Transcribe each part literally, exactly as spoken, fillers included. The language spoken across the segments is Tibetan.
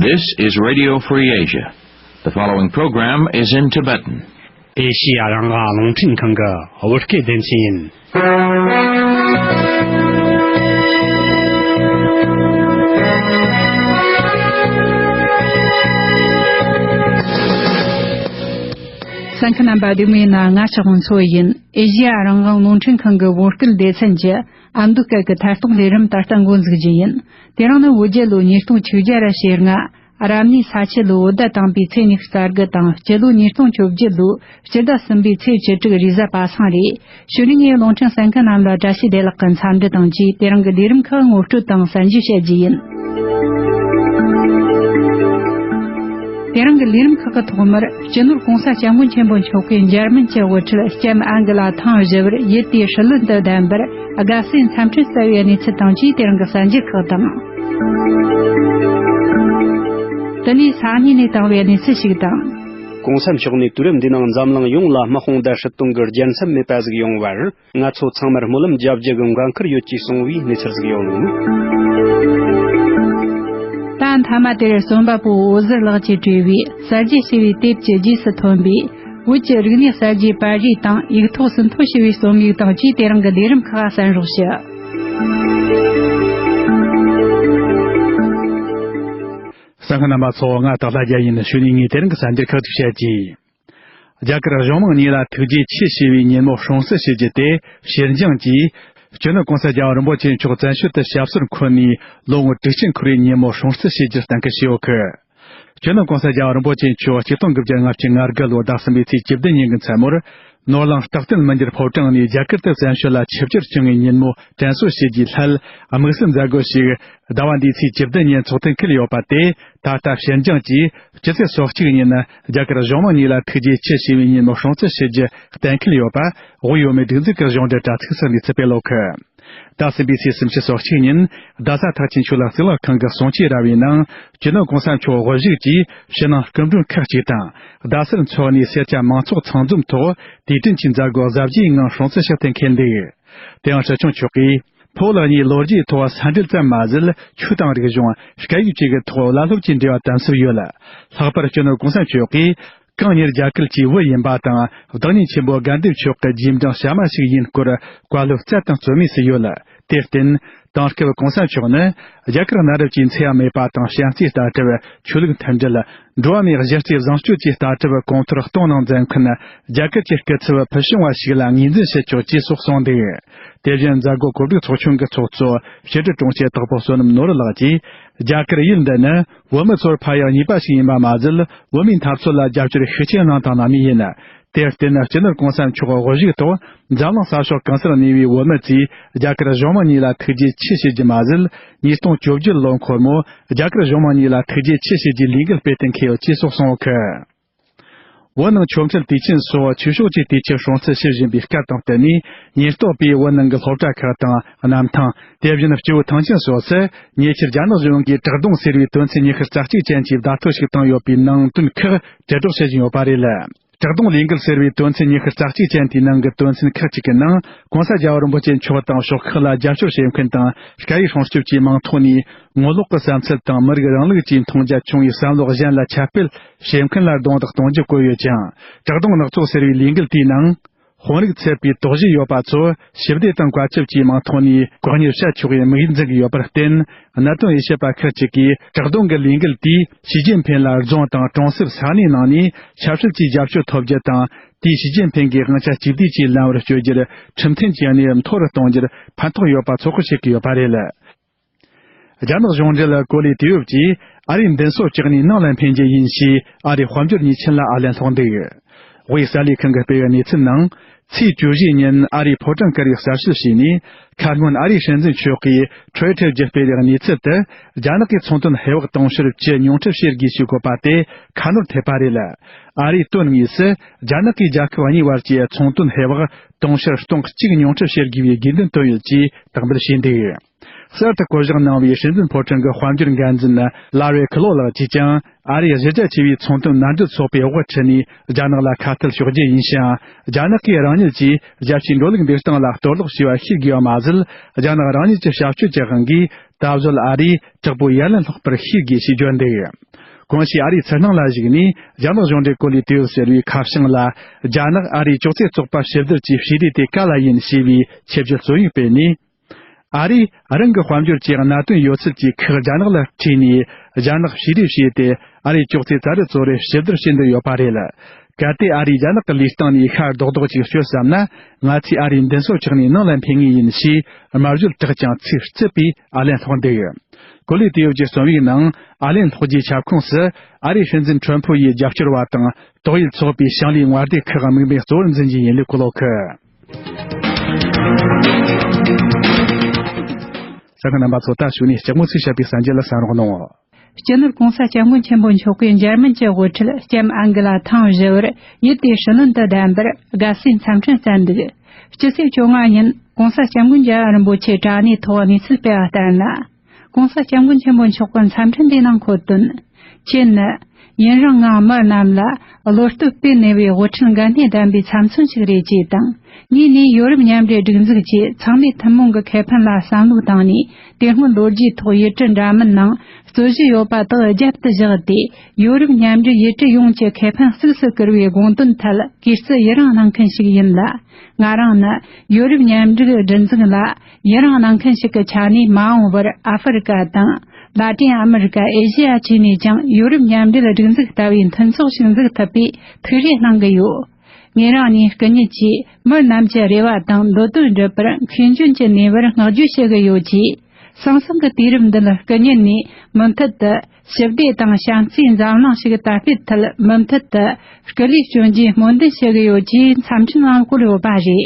This is Radio Free Asia. The following program is in Tibetan. ཨེ་ཤི་ཡ་རང་དབང་རླུང་འཕྲིན་ཁང་གི་བོད་སྐད་སྡེ་ཚན་ཡིན། གསན་མཁན་རྣམ་པ་བདེ་མོ་ཡིན་ན། ང་ཕྱག་དབང་མཚོ་ཡིན། ཨེ་ཤི་ཡ་རང་དབང་རླུང་འཕྲིན་ཁང་གི་བོད་སྐད་སྡེ་ཚན་གྱི་ཨ་མདོ་སྐད་ཀྱི་ཐད་གཏོང་ལས་རིམ་ད་ལྟ་འགོ་འཛུགས་རྒྱུ་ཡིན། དེ་རིང་ནི་བོད་རྒྱལ་ལོ་ཉིས་སྟོང་ཆིག་བརྒྱ་ར་ཞེ་ལྔ། རབ་གནས་ས་ཁྱི་ལོ་བོད་ཟླ་དང་པོའི་ཚེས་ཉི་ཤུ་རྩ་དགུ་དང་། སྤྱི་ལོ་ཉིས་སྟོང་བཅོ་བརྒྱད་ལོའི་སྤྱི་ཟླ་གསུམ་པའི་ཚེས་བཅུ་དྲུག་རེས་གཟའ་པ་སངས་རེད། གཞུག་ནས་ངས་རླུང་འཕྲིན་གསན་མཁན་རྣམས་ལ་བཀྲ་ཤིས་བདེ་ལེགས་ཀྱི་འཚམས་འདྲི་དང་བཅས། དེ་རིང་གི་ལས་རིམ་ཁག་ངོ་སྤྲོད་དང་གསན་རྒྱུ་བྱ་རྒྱུ་ཡིན། དེ་རིང་གི་ལས་རིམ་ཁག་གི་ཐོག་མར་སྤྱི་ནོར་༸གོང་ས་༸སྐྱབས་མགོན་ཆེན་པོ་མཆོག་གིས་འཇར་མན་གྱི་དབུ་ཁྲིད་ལྕམ་ཨན་གི་ལ་ཐེངས་བཞི་བར་ཡུལ་དེའི་སྲིད་བློན་དུ་གདན་པར་དགའ་བསུའི་འཚམས་འཕྲིན་བསྩལ་བའི་གནས་ཚུལ་དང་བཅས། དེ་རིང་གི་གསར་འགྱུར་ཁག་དང་། དེ་ནས་ས་གནས་ནས་བཏང་བའི་གནས་ཚུལ་ཞིག་དང་། གོང་ས་མཆོག་ནས་དུས་རབས་འདིའི་ནང་འཛམ་གླིང་ཡོངས་ལ་དམག་དཔུང་དང་སྲིད་དོན་གྱི་རྒྱལ་མཚམས་མེད་པ་ཟིག་ཡོང་བར། ང་ཚོ་ཚང་མར་སྨོན་ལམ་རྒྱབ་རྒྱུ་གི་འགན་ཁུར་ཡོད་ཅེས་གསུངས་པའི་གནས་ཚུལ་ཟིག་ཡོད། ད་མཐའ་མ་དེར་རྩོམ་པ་པོ་འོད་ཟེར་ལགས་ཀྱིས་བྲིས་པའི་གསར་བརྗེ་ཞེས་པའི་དེབ་ཀྱི་རྗེས་སུ་ཐོན་པའི་བོད་ཀྱི་རིག་གནས་གསར་བརྗེའི་པར་རིས་དང་། ཡིག་ཐོག་ཟིན་ཐོ་ཞེས་པའི་རྩོམ་ཡིག་དང་བཅས། དེ་རིང་གི་ལས་རིམ་ཁག་གསན་རོགས་ཞུ། གསན་མཁན་རྣམ་པ་ཚོ། ང་སྟག་ལྷ་རྒྱལ་ཡིན། གཞུག་ནས་ངས་དེ་རིང་གི་གསར་འགྱུར་ཁག་ཅིག་བཤད་ཀྱི། རྒྱ་གར་གཞུང་མང་གཉིས་ལ་ཐུགས་རྗེ་ཆེ་ཞེས་པའི་ཉིན་མོ་སྲུང་བརྩི་ཞུ་རྒྱུ་དེ་ཕྱིར་འགྱངས་ཀྱིས། སྤྱི་ནོར་༸གོང་ས་༸རྒྱལ་བ་རིན་པོ་ཆེ་མཆོག་བཙན་བྱོལ་དུ་ཞབས་སོར་འཁོད་ནས་ལོ་ངོ་དྲུག་ཅུ་འཁོར་བའི་ཉིན་མོ་སྲུང་བརྩི་ཞུ་རྒྱུར་གཏན་འཁེལ་བྱས་ཡོད་གི། སྤྱི་ནོར་༸གོང་ས་༸རྒྱལ་བ་རིན་པོ་ཆེ་མཆོག་ཆིག་སྟོང་དགུ་བརྒྱ་ལྔ་བཅུ་ང་དགུ་ལོའི་ཟླ་གསུམ་པའི་ཚེས་བཅུ་བདུན་ཉིན་གྱི་མཚན་མོར། ནོར་གླིང་རྟག་བརྟན་མི་འགྱུར་ཕོ་བྲང་ནས་རྒྱ་གར་དུ་བཙན་བྱོལ་ལ་ཆིབས་བསྒྱུར་བྱུང་བའི་ཉིན་མོ་དྲན་གསོ་ཞུ་རྒྱུའི་སླད། དམིགས་བསལ་མཛད་སྒོ་ཞིག་ཟླ་བ་འདིའི་ཚེས་བཅུ་བདུན་ཉིན་ཚོགས་ཐུན་འཁེལ་ཡོད་པ་དེ། ད་ལྟ་ཕྱིར་འགྱངས་ཀྱིས་སྤྱི་ཚེས་སོ་གཅིག་ཉིན་རྒྱ་གར་གཞུང་མང་གཉིས་ལ་ཐུགས་རྗེ་ཆེ་ཞེས་པའི་ཉིན་མོ་སྲུང་བརྩི་ཞུ་རྒྱུ་གཏན་འཁེལ་ཡོད་པ། དབུས་བོད་མིའི་སྒྲིག་འཛུགས་ཀྱི་གཞུང་འབྲེལ་དྲ་ཚིགས་སུ་གནས་ཚུལ་སྤེལ་ཡོད་གི། ཟླ་གསུམ་པའི་ཚེས་སུམ་ཅུ་སོ་གཅིག་ཉིན། རྡ་ས་ཐེག་ཆེན་ཆོས་ལུགས་གཙུག་ལག་ཁང་གི་གསུང་ཆོས་ར་བའི་ནང་། སྤྱི་ནོར་༸གོང་ས་མཆོག་དབུ་བཞུགས་ཀྱིས་ཕྱི་ནང་སྐུ་མགྲོན་ཁག་ཅིག་དང་། རྡ་སར་འཚོགས་གནས་སེར་སྐྱ་མང་ཚོགས་ཚང་འཛོམས་ཐོག་དུས་དྲན་གྱི་མཛད་སྒོ་གཟབ་རྒྱས་ངང་སྲུང་བརྩི་ཞུ་གཏན་འཁེལ་འདུག། དེ་ཡང་སྲིད་སྐྱོང་མཆོག་གིས། ཕོ་ལགས་གཉིས་ལོ་རྒྱུས་ཐོག་ས་འབྲེལ་ཙམ་མ་ཟད། ཆོས་དང་རིག་གཞུང་། སྐད་ཡིག་བཅས་ཀྱི་ཐོག་བླ་སློབ་ཀྱི་འབྲེལ་བ་དམ་ཟབ་ཡོད། ལྷག་པར་སྤྱི་ནོར་༸གོང་ས་མཆོག་གིས། གང་ཉིད་རྒྱ་གར་གྱི་བུ་ཡིན་པ་དང་། བདག་ཉིད་ཆེན་པོ་དགའ་ལྡན་མཆོག་གི་རྗེས་འབྲང་ཞྭ་དམར་ཞིག་ཡིན་སྐོར་བཀའ་སློབ་སྩལ་དང་སྩོལ་མུས་སུ་ཡོད། དེར་བརྟེན། དེང་སྐབས་༸གོང་ས་མཆོག་ནི། རྒྱ་གར་གནའ་རབས་ཀྱི་འཚེ་བ་མེད་པ་དང་། བྱམས་བརྩེའི་ལྟ་གྲུབ། ཆོས་ལུགས་མཐུན་སྒྲིལ། འགྲོ་བ་མིའི་གཞི་རྩའི་བཟང་སྤྱོད་ཀྱི་ལྟ་གྲུབ་གོང་མཐོར་གཏོང་གནང་མཛད་མཁན། རྒྱ་གར་གྱི་སྐུ་ཚབ་ཕུལ་བྱུང་བ་ཞིག་ལ་ངོས་འཛིན་བྱེད་ཆོག་ཅེས་སོགས་གསུངས་འདུག། དེ་བཞིན་མཛད་སྒོ་གོ་སྒྲིག་ཚོགས་ཆུང་གི་ཚོགས་གཙོ་ཕྱི་དྲིལ་དྲུང་ཆེ་དྭགས་པོ་བསོད་ནམས་ནོར་བུ་ལགས་ཀྱིས། རྒྱ་གར་ཡུལ་འདི་ནི་བོད་མི་ཚོར་ཕན་ཡག་ནུས་པ་ཞིག་ཡིན་པ་མ་ཟད། བོད་མིའི་འཐབ་རྩོད་ལ་རྒྱབ་སྐྱོར་ཤུགས་ཆེན་གནང་དང་གནང་མུས་ཡིན། དེར་བརྟེན། སྤྱི་ནོར་༸གོང་ས་མཆོག་དབུ་བཞུགས་ཐོག་འཛམ་གླིང་ས་ཕྱོགས་གང་སར་གནས་པའི་བོད་མི་ཚོས་རྒྱ་གར་གཞུང་མང་གཉིས་ལ་ཐུགས་རྗེ་ཆེ་ཞུ་རྒྱུ་མ་ཟད། ཉིས་སྟོང་བཅོ་བརྒྱད་ལོ་འཁོར་མོ་རྒྱ་གར་གཞུང་མང་གཉིས་ལ་ཐུགས་རྗེ་ཆེ་ཞུ་རྒྱུའི་ལས་འགུལ་སྤེལ་གཏན་འཁེལ་ཡོད་ཅེས་སོགས་གསུངས་ཡོད་གི། བོད་ནང་ཆོ་འཕྲུལ་དུས་ཆེན་སོགས་ཆོས་ཕྱོགས་ཀྱི་དུས་ཆེན་སྲུང་བརྩི་ཞུ་བཞིན་པའི་སྐབས་དང་བསྟུན་ནས། ཉེན་རྟོག་པས་བོད་ནང་གི་སློབ་གྲྭ་ཁག་དང་། གནམ་ཐང་། དེ་བཞིན་སྤྱི་བོའི་ཐང་ཆེན་སོགས་སུ། ཉེ་ཆར་རྒྱ་ནག་གཞུང་གིས་བྲག་རྡུང་ཟེར་བའི་དོན་ཚན་ཉི་ཤུ་རྩ་གཅིག་ཅན་གྱི་བརྡ་ཐོ་ཞིག་བཏང་ཡོད་པའི་ནང་དོན་ཁག་དྲིལ་སྒྲོག་བྱེད་བཞིན་ཡོད་པ་རེད། བྲག་རྡུང་ལས་འགུལ་ཟེར་བའི་དོན་ཚན་ཉི་ཤུ་རྩ་གཅིག་ཅན་དེའི་ནང་གི་དོན་ཚན་ཁག་ཅིག་གི་ནང་། ༸གོང་ས་རྒྱལ་བ་རིན་པོ་ཆེ་མཆོག་དང་ཕྱོགས་ཁག་ལ་རྒྱབ་སྐྱོར་བྱེད་མཁན་དང་། སྐད་ཡིག་སྲུང་སྐྱོབ་ཀྱི་མིང་ཐོག་ནས། ངོ་ལོག་གི་བསམ་ཚུལ་དང་། མི་རིགས་རིང་ལུགས་ཀྱི་མཐོང་རྒྱ་ཆུང་བའི་བསམ་བློ་གཞན་ལ་ཁྱབ་སྤེལ་བྱེད་མཁན་ལ་རྡུང་རྡེག་གཏོང་རྒྱུ་བཀོད་ཡོད་ཅིང་། བྲག་རྡུང་ནག་ཚོགས་ཟེར་བའི་ལས་འགུལ་དེའི་ནང་། དཔོན་རིགས་ཚད་པའི་དོགས་གཞི་ཡོད་པ་ཚོ་ཞི་བདེ་དང་བཀའ་ཁྱབ་ཀྱི་མིང་ཐོག་ནས་ལྐོག་ཉར་བྱ་ཆོག་པའི་དམིགས་ཡུལ་འཛིན་གྱི་ཡོད་པར་བརྟེན། གནད་དོན་དབྱེ་ཞིབ་པ་ཁག་ཅིག་གིས། བྲག་རྡུང་གི་ལས་འགུལ་དེས་ཞི་ཅིན་ཕིན་ལ་རྫོང་དང་གྲོང་གསེབ་ས་གནས་ནང་ནས་ཆབ་སྲིད་ཀྱི་རྒྱབ་སྐྱོར་ཐོབ་རྒྱུ་དང་། དེས་ཞི་ཅིན་ཕིན་གྱི་དབང་ཆ་གཅིག་བསྡུས་ཀྱི་ལམ་བུར་བསྐྱོད་རྒྱུར་ཁྲིམས་མཐུན་གྱི་གནས་བབ་མཐོ་རུ་གཏོང་རྒྱུར་ཕན་ཐོགས་ཡོད་པ་ཚོད་དཔག་བྱེད་ཀྱི་ཡོད་པ་རེད། རྒྱ་ནག་གཞུང་འབྲེལ་གོ་ལའི་དུས་བབ་ཀྱིས་ཨ་རིའི་མདུན་སོ་བཅག་ནས་ནང་ལ་འཕེན་རྒྱུ་ཡིན་ཞེས་ཨ་རིའི་དཔལ་འབྱོར་མྱི་ཆེན་ལ་ཨ་ལན་སློག་འདུག། དབུས་གསར་ལས་ཁང་གིས་སྤེལ་བའི་གནས་ཚུལ་ནང་། ཚེས་བཅུ་བཞི་ཉིན་ཨ་རིའི་ཕོ་བྲང་དཀར་པོས་གསར་ཞུ་བྱས་ནས། ཁ་སྔོན་ཨ་རིའི་སྲིད་འཛིན་མཆོག་གིས་ཁྲོས་ཁྲེབ་བརྒྱུད་སྤེལ་བའི་གནས་ཚུལ་དུ། རྒྱ་ནག་གིས་ཚོང་དོན་ཧེ་བག་དུང་ཕྱུར་བཅུ་ཉུང་འཕྲི་བྱེད་དགོས་ཞེས་བཀོད་པ་དེ་ཁ་ནོར་ཐེབས་པ་རེད། ཨ་རིའི་དོན་དངོས་སུ། རྒྱ་ནག་གིས་རྒྱལ་ཁབ་གཉིས་བར་གྱི་ཚོང་དོན་ཧེ་བག་དུང་ཕྱུར་སྟོང་གཅིག་ཉུང་འཕྲི་བྱེད་དགོས་པའི་དགོས་འདུན་བཏོན་ཡོད་ཅེས་དག་འབུལ་བྱས་འདུག། གསར་དུ་བསྐོ་གཞག་གནང་བའི་སྲིད་འཛིན་ཕོ་བྲང་གི་དཔལ་འབྱོར་འགན་འཛིན་ལ་རེ་ཁི་ལོ་ལགས་ཀྱིས་ཀྱང་། ཨ་རིའི་གཞི་རྒྱ་ཆེ་བའི་ཚོང་དོན་མནའ་འབྲེལ་ཚོགས་པའི་དབུ་ཁྲིད་ནས་རྒྱ་ནག་ལ་ཁ་གཏད་གཅོག་རྒྱུ་ཡིན་ཞིང་། རྒྱ་ནག་གིས་རང་ཉིད་ཀྱིས་རྒྱལ་སྤྱིའི་འགྲོ་ལུགས་འདུག་སྟངས་ལ་གཏོར་བརླག་བྱས་པ་ཤེས་དགོས་པ་མ་ཟད། རྒྱ་ནག་རང་ཉིད་ཀྱི་བྱ་སྤྱོད་ཀྱི་དབང་གིས་ད་གཟོད་ཨ་རིས་དྲག་པོའི་ཡ་ལན་སློག་པར་ཤེས་དགོས་ཞེས་བརྗོད་འདུག་གོང་ཞུས་ཨ་རིའི་ཚུར་སྣང་ལ་གཞིགས་ནས། རྒྱ་ནག་གཞུང་འབྲེལ་གོ་ལི་ཏེའུ་ཟེར་བའི་ཁ་བྱང་ལ། རྒྱ་ནག་ཨ་རིའི་ཅོག་ཙེ་བཙོག་པ་ཕྱི་བདར་གྱི་བྱས་རིས་དེ་ག་ལ་ཡིན་ཞེས་པའི་ཆེ་བརྗོད་རྩོམ་ཡིག་སྤེལ་ནས། ཨ་རིས་རང་གི་དཔལ་འབྱོར་གྱི་གནད་དོན་ཡོད་ཚད་ཀྱི་ཁག་རྒྱ་ནག་ལ་སྤྲད་ནས། རྒྱ་ནག་བྱས་རིས་བྱས་ཏེ། ཨ་རིའི་ཅོག་ཙེ་ཙ་རི་ཙོ་རི་ཕྱི་བདར་བྱེད་འདོད་ཡོད་པ་རེད། གལ་ཏེ་ཨ་རིས་རྒྱ་ནག་གི་ལུས་སྟེང་ནས་ཤ་རྡོག་རྡོག་ཅིག་གཅོད་བསམ་ན། ང་ཚོས་ཨ་རིའི་མདུན་སོ་ཆགས་ནས་ནང་ལ་འཕེན་ངེས་ཡིན་ཞེས། དམར་བརྗོད་དྲག་ཅིང་ཚིག་རྩུབ་པའི་ཨ་ལན་སློག་འདུག་གོ་ལི་ཏེའུ་གྱི་རྩོམ་ཡིག་ནང་། ཨ་ལན་སློག་རྒྱུའི་ཁྱབ་ཁོངས་སུ། ཨ་རིའི་སྲིད་འཛིན་ཁྲོན་ཕུ་ཡིས་རྒྱབ་སྐྱོར་བ་དང་། ཏོག་དབྱིབས་ཚོགས་པའི་ཞིང་ལས་དངོས་སྡེ་ཁག་དམིགས་འབེན་གཙོ་བོར་འཛིན་རྒྱུ་ཡིན་ལུགས་གོ་ལོག་གི། གསན་མཁན་རྣམ་པ་ཚོ། ད་གཞུག་ནས་ལྕགས་མོ་ཚོས་བཤད་པའི་གསར་འགྱུར་ལ་གསན་རོགས་གནང་། སྤྱི་ནོར་༸གོང་ས་༸སྐྱབས་མགོན་ཆེན་པོ་མཆོག་གིས་འཇར་མན་གྱི་དབུ་ཁྲིད་ལྕམ་ཨན་གི་ལ་ཐང་བཞི་པར་ཡུལ་དེའི་སྲིད་བློན་དུ་བདམས་པར་དགའ་བསུའི་འཚམས་འཕྲིན་བསྩལ་འདུག་སྤྱི་ཚེས་བཅོ་ལྔ་ཉིན་༸གོང་ས་༸སྐྱབས་མགོན་རྒྱལ་བ་རིན་པོ་ཆེའི་དྲ་གནས་ཐོག་གནས་ཚུལ་སྤེལ་བ་ལྟར་ན། ༸གོང་ས་༸སྐྱབས་མགོན་ཆེན་པོ་མཆོག་གི་འཚམས་འཕྲིན་དེའི་ནང་འཁོད་དོན། ཁྱེད་ནི། ཡུན་རིང་ངང་མི་རྣམས་ལ་བློ་སྟོབས་སྤེལ་ནུས་པའི་དབུ་ཁྲིད་འགན་སྣེ་ལྡན་པའི་ཚབ་མཚོན་ཞིག་རེད་ཅེས་དང་། ངས་ནས་ཡོ་རོབ་མཉམ་འབྲེལ་སྒྲིག་འཛུགས་ཀྱིས་ཚང་མས་ཐུན་མོང་གི་ཁེ་ཕན་ལ་བསམ་བློ་བཏང་ནས། དེ་སྔོན་ལོ་རྒྱུས་ཐོག་ཡུལ་གྲུ་འདྲ་མིན་ནང་རྩོད་གཞི་ཡོད་པ་དག་རྒྱབ་ཏུ་བཞག་སྟེ། ཡོ་རོབ་མཉམ་འབྲེལ་ཡུལ་གྲུ་ཡོངས་ཀྱི་ཁེ་ཕན་གཙིགས་སུ་བཀུར་བའི་དགོངས་དོན་ཐད་གུས་བརྩི་ཡི་རང་གནང་མཁན་ཞིག་ཡིན་ལ། ང་རང་ནི་ཡོ་རོབ་མཉམ་འབྲེལ་སྒྲིག་འཛུགས་ལ་ཡི་རང་གནང་མཁན་ཞིག་གི་ཆ་ནས། མ་འོངས་པར་ཨ་ཧྥེ་རི་ཀ་དང་། ལ་ཏིན་ཨ་མེ་རི་ཀ། ཨེ་ཤེ་ཡ་བཅས་ནས་ཀྱང་ཡོ་རོབ་མཉམ་འབྲེལ་སྒྲིག་འཛུགས་ལྟ་བུའི་མཐུན་ཚོགས་ཤིག་འཛུགས་ཐུབ་པའི་ཐུགས་རེ་གནང་གི་ཡོད། ངེད་རང་ནས་སྐུ་ཉིད་ཀྱིས་མི་རྣམས་ཀྱི་རེ་བ་དང་འདོད་དོན་འགྲུབ་པར་མཁས་འཇོན་གྱི་ནུས་པར་བསྔགས་བརྗོད་ཞུ་གི་ཡོད་ཅེས། ཟང་ཟིང་གི་དུས་རབས་འདི་ལ་སྐུ་ཉིད་ནས་མུ་མཐུད་དུ་ཞི་བདེ་དང་བྱམས་བརྩེའི་འཛམ་གླིང་ཞིག་དར་སྤེལ་ཐད་མུ་མཐུད་དུ་སྐུ་ལས་བསྐྱོན་རྒྱུའི་སྨོན་འདུན་ཞུ་གི་ཡོད་ཅེས་འཚམས་འཕྲིན་ནང་བཀོད་ཡོད་པ་རེད།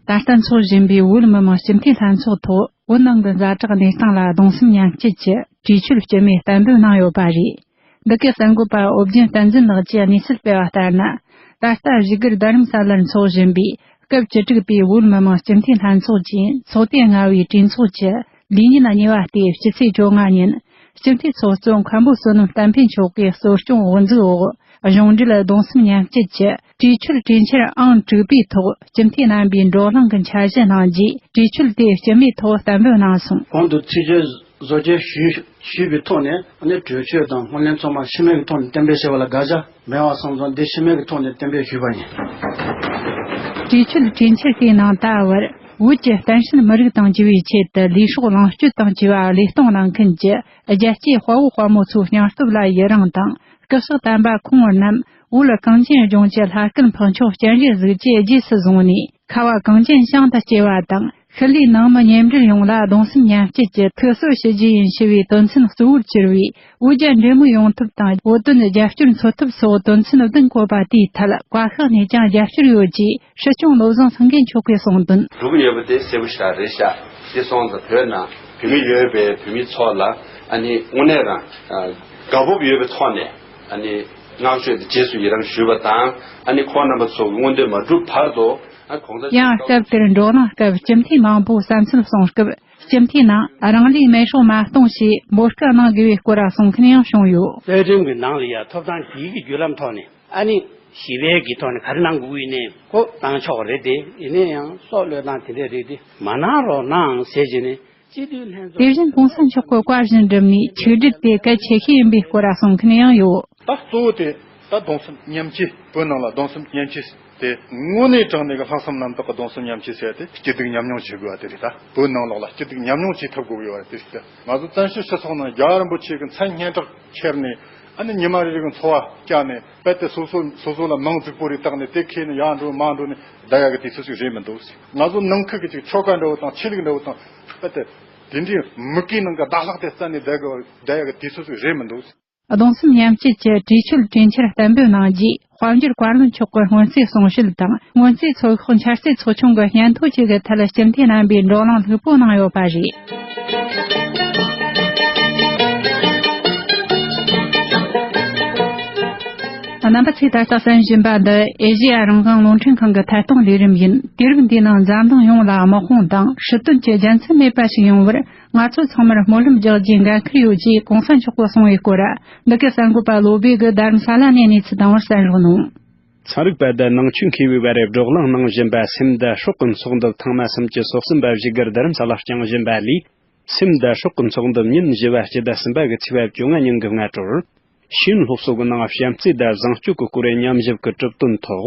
ད་ལྟ་འཚོགས་བཞིན་པའི་བོད་མི་མང་སྤྱི་འཐུས་ལྷན་ཚོགས་ཐོག་བོད་ནང་གི་ཛ་དྲག་གནས་སྟངས་ལ་གདུང་སེམས་མཉམ་སྐྱེད་ཀྱི་གྲོས་ཆོད་སྤྱི་མོས་གཏན་འབེབས་གནང་ཡོད་པ་རེད། འདི་གའི་གསར་འགོད་པ་ཨོ་རྒྱན་བསྟན་འཛིན་ལགས་ཀྱིས་གནས་ཚུལ་སྤེལ་བ་ལྟར་ན། ད་ལྟ་བཞུགས་སྒར་རྡ་རམ་ས་ལར་འཚོགས་བཞིན་པའི་སྐབས་བཅུ་དྲུག་པའི་བོད་མི་མང་སྤྱི་འཐུས་ལྷན་ཚོགས་ཀྱི་ཚོགས་ཐེངས་ལྔ་པའི་གྲོས་ཚོགས་ཀྱི་ལས་ཉིན་གཉིས་པ་སྟེ། སྤྱི་ཚེས་བཅོ་ལྔ་ཉིན་སྤྱི་འཐུས་ཚོགས་གཙོ་མཁན་པོ་བསོད་ནམས་བསྟན་འཕེལ་མཆོག་གིས་གཙོ་སྐྱོང་དབུ་འཛུགས་འོག་གཞུང་འབྲེལ་གདུང་སེམས་མཉམ་སྐྱེད་ཀྱི་གྲོས་ཆོད་གྲོས་འཆར་ཨང་དྲུག་པའི་ཐོག་སྤྱི་འཐུས་རྣམ་པས་བགྲོ་གླེང་གི་འཆར་གཞི་གནང་རྗེས། གྲོས་ཆོད་དེ་སྤྱི་མོས་ཐོག་གཏན་འབེབས་གནང་སོང་། གོང་དུ་ཚིག་བརྗོད་བཟོ་བཅོས་ཞུས་ཞུས་པའི་ཐོག་ནས། ཨ་ནི་གྲོས་ཆོད་དང་སྔོན་གླེང་ཚང་མ་ཕྱི་མིག་གི་ཐོག་ནས་གཏན་འབེབས་བྱས་པ་ལ་དགག་བྱ་མེད་པ་སོང་ཙང་། འདི་ཕྱི་མིག་གི་ཐོག་ནས་གཏན་འབེབས་ཞུས་པ་ཡིན། གྲོས་ཆོད་གྲོས་འཆར་དེའི་ནང་ད་བར་བོད་ཀྱི་བསྟན་སྲིད་མི་རིགས་དང་བཅས་པའི་ཆེད་དུ་ལས་སྲོག་ལོངས་སྤྱོད་དང་བཅས་པ་བློས་གཏོང་གནང་མཁན་གྱི་རྒྱལ་གཅེས་དཔའ་བོ་དཔའ་མོ་ཚོའི་སྙིང་སྟོབས་ལ་ཡི་རང་དང་། སྐུ་ཞབས་དམ་པ་ཁོང་རྣམས་བོད་གངས་ཅན་ལྗོངས་ཀྱི་ལྷ་སྐལ་འཕགས་མཆོག་སྤྱན་རས་གཟིགས་ཀྱིས་རྗེས་སུ་བཟུང་ནས། ཁ་བ་གངས་ཅན་ཞིང་དུ་སྐྱེལ་བ་དང་། ཤུལ་ལུས་ནང་མི་གཉེན་འབྲེལ་ཡོངས་ལ་གདུང་སེམས་མཉམ་སྐྱེད་ཀྱི་ཐུགས་གསོ་ཞུ་རྒྱུ་ཡིན་ཞུ་བའི་དོན་ཚན་གཙོ་བོར་གྱུར་བའི་བོད་རྒྱ་འབྲེལ་མོལ་ཡོང་ཐབས་དང་། བོད་དོན་རྒྱབ་སྐྱོར་འཚོལ་ཐབས་སོགས་དོན་ཚན་བདུན་བཀོད་པ་དེའི་ཐད་བཀའ་ཤག་ནས་ཀྱང་རྒྱབ་སྐྱོར་ཡོད་ཅེས་སྲིད་སྐྱོང་བློ་བཟང་སེང་གེ་མཆོག་གིས་གསུངས་དོན། སྒྲུབ་ཡོད་པ་དེ་གསལ་པོ་ཞེ་དྲག་རེད་ཤག་དེ་སོང་ཙང་བོད་ནང་བོད་མི་ཡོད་པའི་བོད་མི་ཚོ་ལ། ཨ་ནི་དངོས་གནས་རང་དགའ་སྤོབས་ཡོད་པའི་ཐོག་ནས། ཨ་ནི་བསྔགས་བརྗོད་དང་རྗེས་སུ་ཡི་རང་ཞུས་པ་དང་། ཨ་ནི་ཁོང་རྣམ་པ་ཚོ་གི་མངོན་འདོད་མ་འགྲུབ་བར་དུ། ཨ་གོང་ས་ཡང་སྐབས་དེར་བགྲོ་གླེང་སྐབས་སྤྱི་འཐུས་མང་པོས་བསམ་ཚུལ་གསུངས་སྐབས། སྤྱི་འཐུས་ནང་རང་ལུས་མེ་སྲེག་མ་གཏོང་ཞེས་འབོད་སྐུལ་གནང་དགོས་པའི་སྐོར་གསུང་མཁན་ཡང་བྱུང་ཡོད། རྩ་ཁྲིམས་ཀྱི་ནང་ལ་ཡང་ཐོབ་ཐང་དེའི་གི་བརྒྱུད་ལམ་ཐོག་ནས། ཨ་ནི་ཞི་བའི་གི་ཐོག་ནས་ག་རེ་གནང་དགོས་ཀྱི་ཡིན་ནའི་ཁོ་གཏོང་ཆོག་རེད་དེ། ཡིན་ན་ཡང་སྲོག་བློས་བཏང་དེ་འདྲས་རེད་དེ། མ་གནང་རོགས་གནང་ཟེར་བྱས་ནས་སྤྱི་འཐུས་ལྷན་ཚོགས། དེ་བཞིན་གོང་ས་མཆོག་གི་བཀའ་བཞིན་བསྒྲུབས་ནས་ཆིག་སྒྲིལ་དེ་གལ་ཆེ་ཤོས་ཡིན་པའི་སྐོར་གསུང་མཁན་ཡང་ཡོད། ད་གཙོ་བོ་དེ་ད་གདུང་སེམས་མཉམ་སྐྱེད། བོད་ནང་ལ་གདུང་སེམས་མཉམ་སྐྱེད་དེ་དངོས་གནས་དྲང་གནས་ཀྱི་ལྷག་བསམ་རྣམ་དག་གི་གདུང་སེམས་མཉམ་སྐྱེད་ཟེར་ཏེ་སྐྱིད་སྡུག་མཉམ་མྱོང་བྱེད་དགོས་པ་དེ་རེད། ད་བོད་ནང་ལོགས་ལ་སྐྱིད་སྡུག་མཉམ་མྱོང་བྱེད་ཐུབ་དགོས་ཡོད་རེད། དེ་ད་ང་ཚོ་བཙན་བྱོལ་སྤྱི་ཚོགས་ནང་རྒྱལ་བ་རིན་པོ་ཆེ་གི་མཚན་སྙན་གྲགས་ཁྱེར་ནས། ཨ་ནི་ཉི་མ་རེ་རེ་གི་འཚོ་བ་བསྐྱལ་ནས། རྦད་དེ་སོ་སོ་སོ་སོ་ལ་མིང་རྫིག་པོ་རེ་བཏགས་ནས། དེ་ཁྱེར་ནས་ཡར་འགྲོ་མར་འགྲོ་ནས་བསྡད་ཡག་གི་དུས་ཚོད་ཅིག་རེད་མི་འདུག་ང་ཚོ་ནང་ཁུལ་གྱི་ཅིག་ཆོལ་ཁ་འདྲ་བོ་དང་ཆོས་ལུགས་འདྲ་བོ་དང་། རྦད་དེ་དེ་འདྲའི་མུ་གེའི་ནང་གི་ཟླ་ལྷག་དེ་བསྩལ་ནས་བསྡད་དགོས་བསྡད་ཡག་གི་དུས་ཚོད་ཅིག་རེད་མི་འདུག་གདུང་སེམས་མཉམ་སྐྱེད་ཀྱི་གྲོས་ཆོད་གྲོས་འཆར་གཏན་འབེབས་གནང་རྗེས། དཔལ་འབྱོར་བཀའ་བློན་མཆོག་གི་སྔོན་རྩིས་གསུང་བཤད་དང་། སྔོན་རྩིས་ཚོགས་ཁག་འཆར་རྩིས་ཚོགས་ཆུང་གི་སྙན་ཐོ་བཅས་ཀྱི་ཐད་སྤྱི་འཐུས་རྣམ་པས་བགྲོ་གླེང་ལྷུག་པོ་གནང་ཡོད་པ་རེད། རྣམ་པ་ཚོས་ད་ལྟ་གསན་བཞིན་པ་འདི་ཨེ་ཤེ་ཡ་རང་དབང་རླུང་འཕྲིན་ཁང་གི་ཐད་གཏོང་ལས་རིམ་ཡིན། དུས་རབས་འདིའི་ནང་འཛམ་གླིང་ཡོངས་ལ་དམག་དཔུང་དང་སྲིད་དོན་གྱི་རྒྱལ་མཚན་མེད་པ་ཞིག་ཡོང་བར། ང་ཚོ་ཚང་མར་སྨོན་ལམ་རྒྱག་རྒྱུའི་འགན་ཁུར་ཡོད་ཅེས་གོང་ས་མཆོག་གིས་གསུངས་པའི་སྐོར། འདི་གའི་གསར་འགོད་པ་བློ་བྷེ་གིས་རྡ་རམ་ས་ལ་ནས་གནས་ཚུལ་བཏང་བར་གསན་རོགས་གནང་། ཚན་རིག་པ་དང་ནང་ཆོས་མཁས་པའི་བར་བགྲོ་གླེང་གནང་བཞིན་པ། སེམས་དང་སྲོག་གི་ཚོགས་འདུ་ཐེངས་མ་སུམ་ཅུ་སོ་གསུམ་པ་བཞུགས་སྒར་རྡ་རམ་ས་ལར་བསྐྱངས་བཞིན་པ་ལས། སེམས་དང་སྲོག་གི་ཚོགས་འདུ་ཉིན་བཞི་བ་སྤྱི་ཟླ་གསུམ་པ་གི་ཚེས་པ་བཅོ་ལྔ་ཉིན་གྱི་སྔ་དྲོར། ཤེས་ཡོན་སློབ་གསོ་གི་ནང་བྱམས་བརྩེ་དང་བཟང་སྤྱོད་ཀྱི་སྐོར་ཉམས་ཞིབ་ཀྱི་གྲུབ་དོན་ཐོག་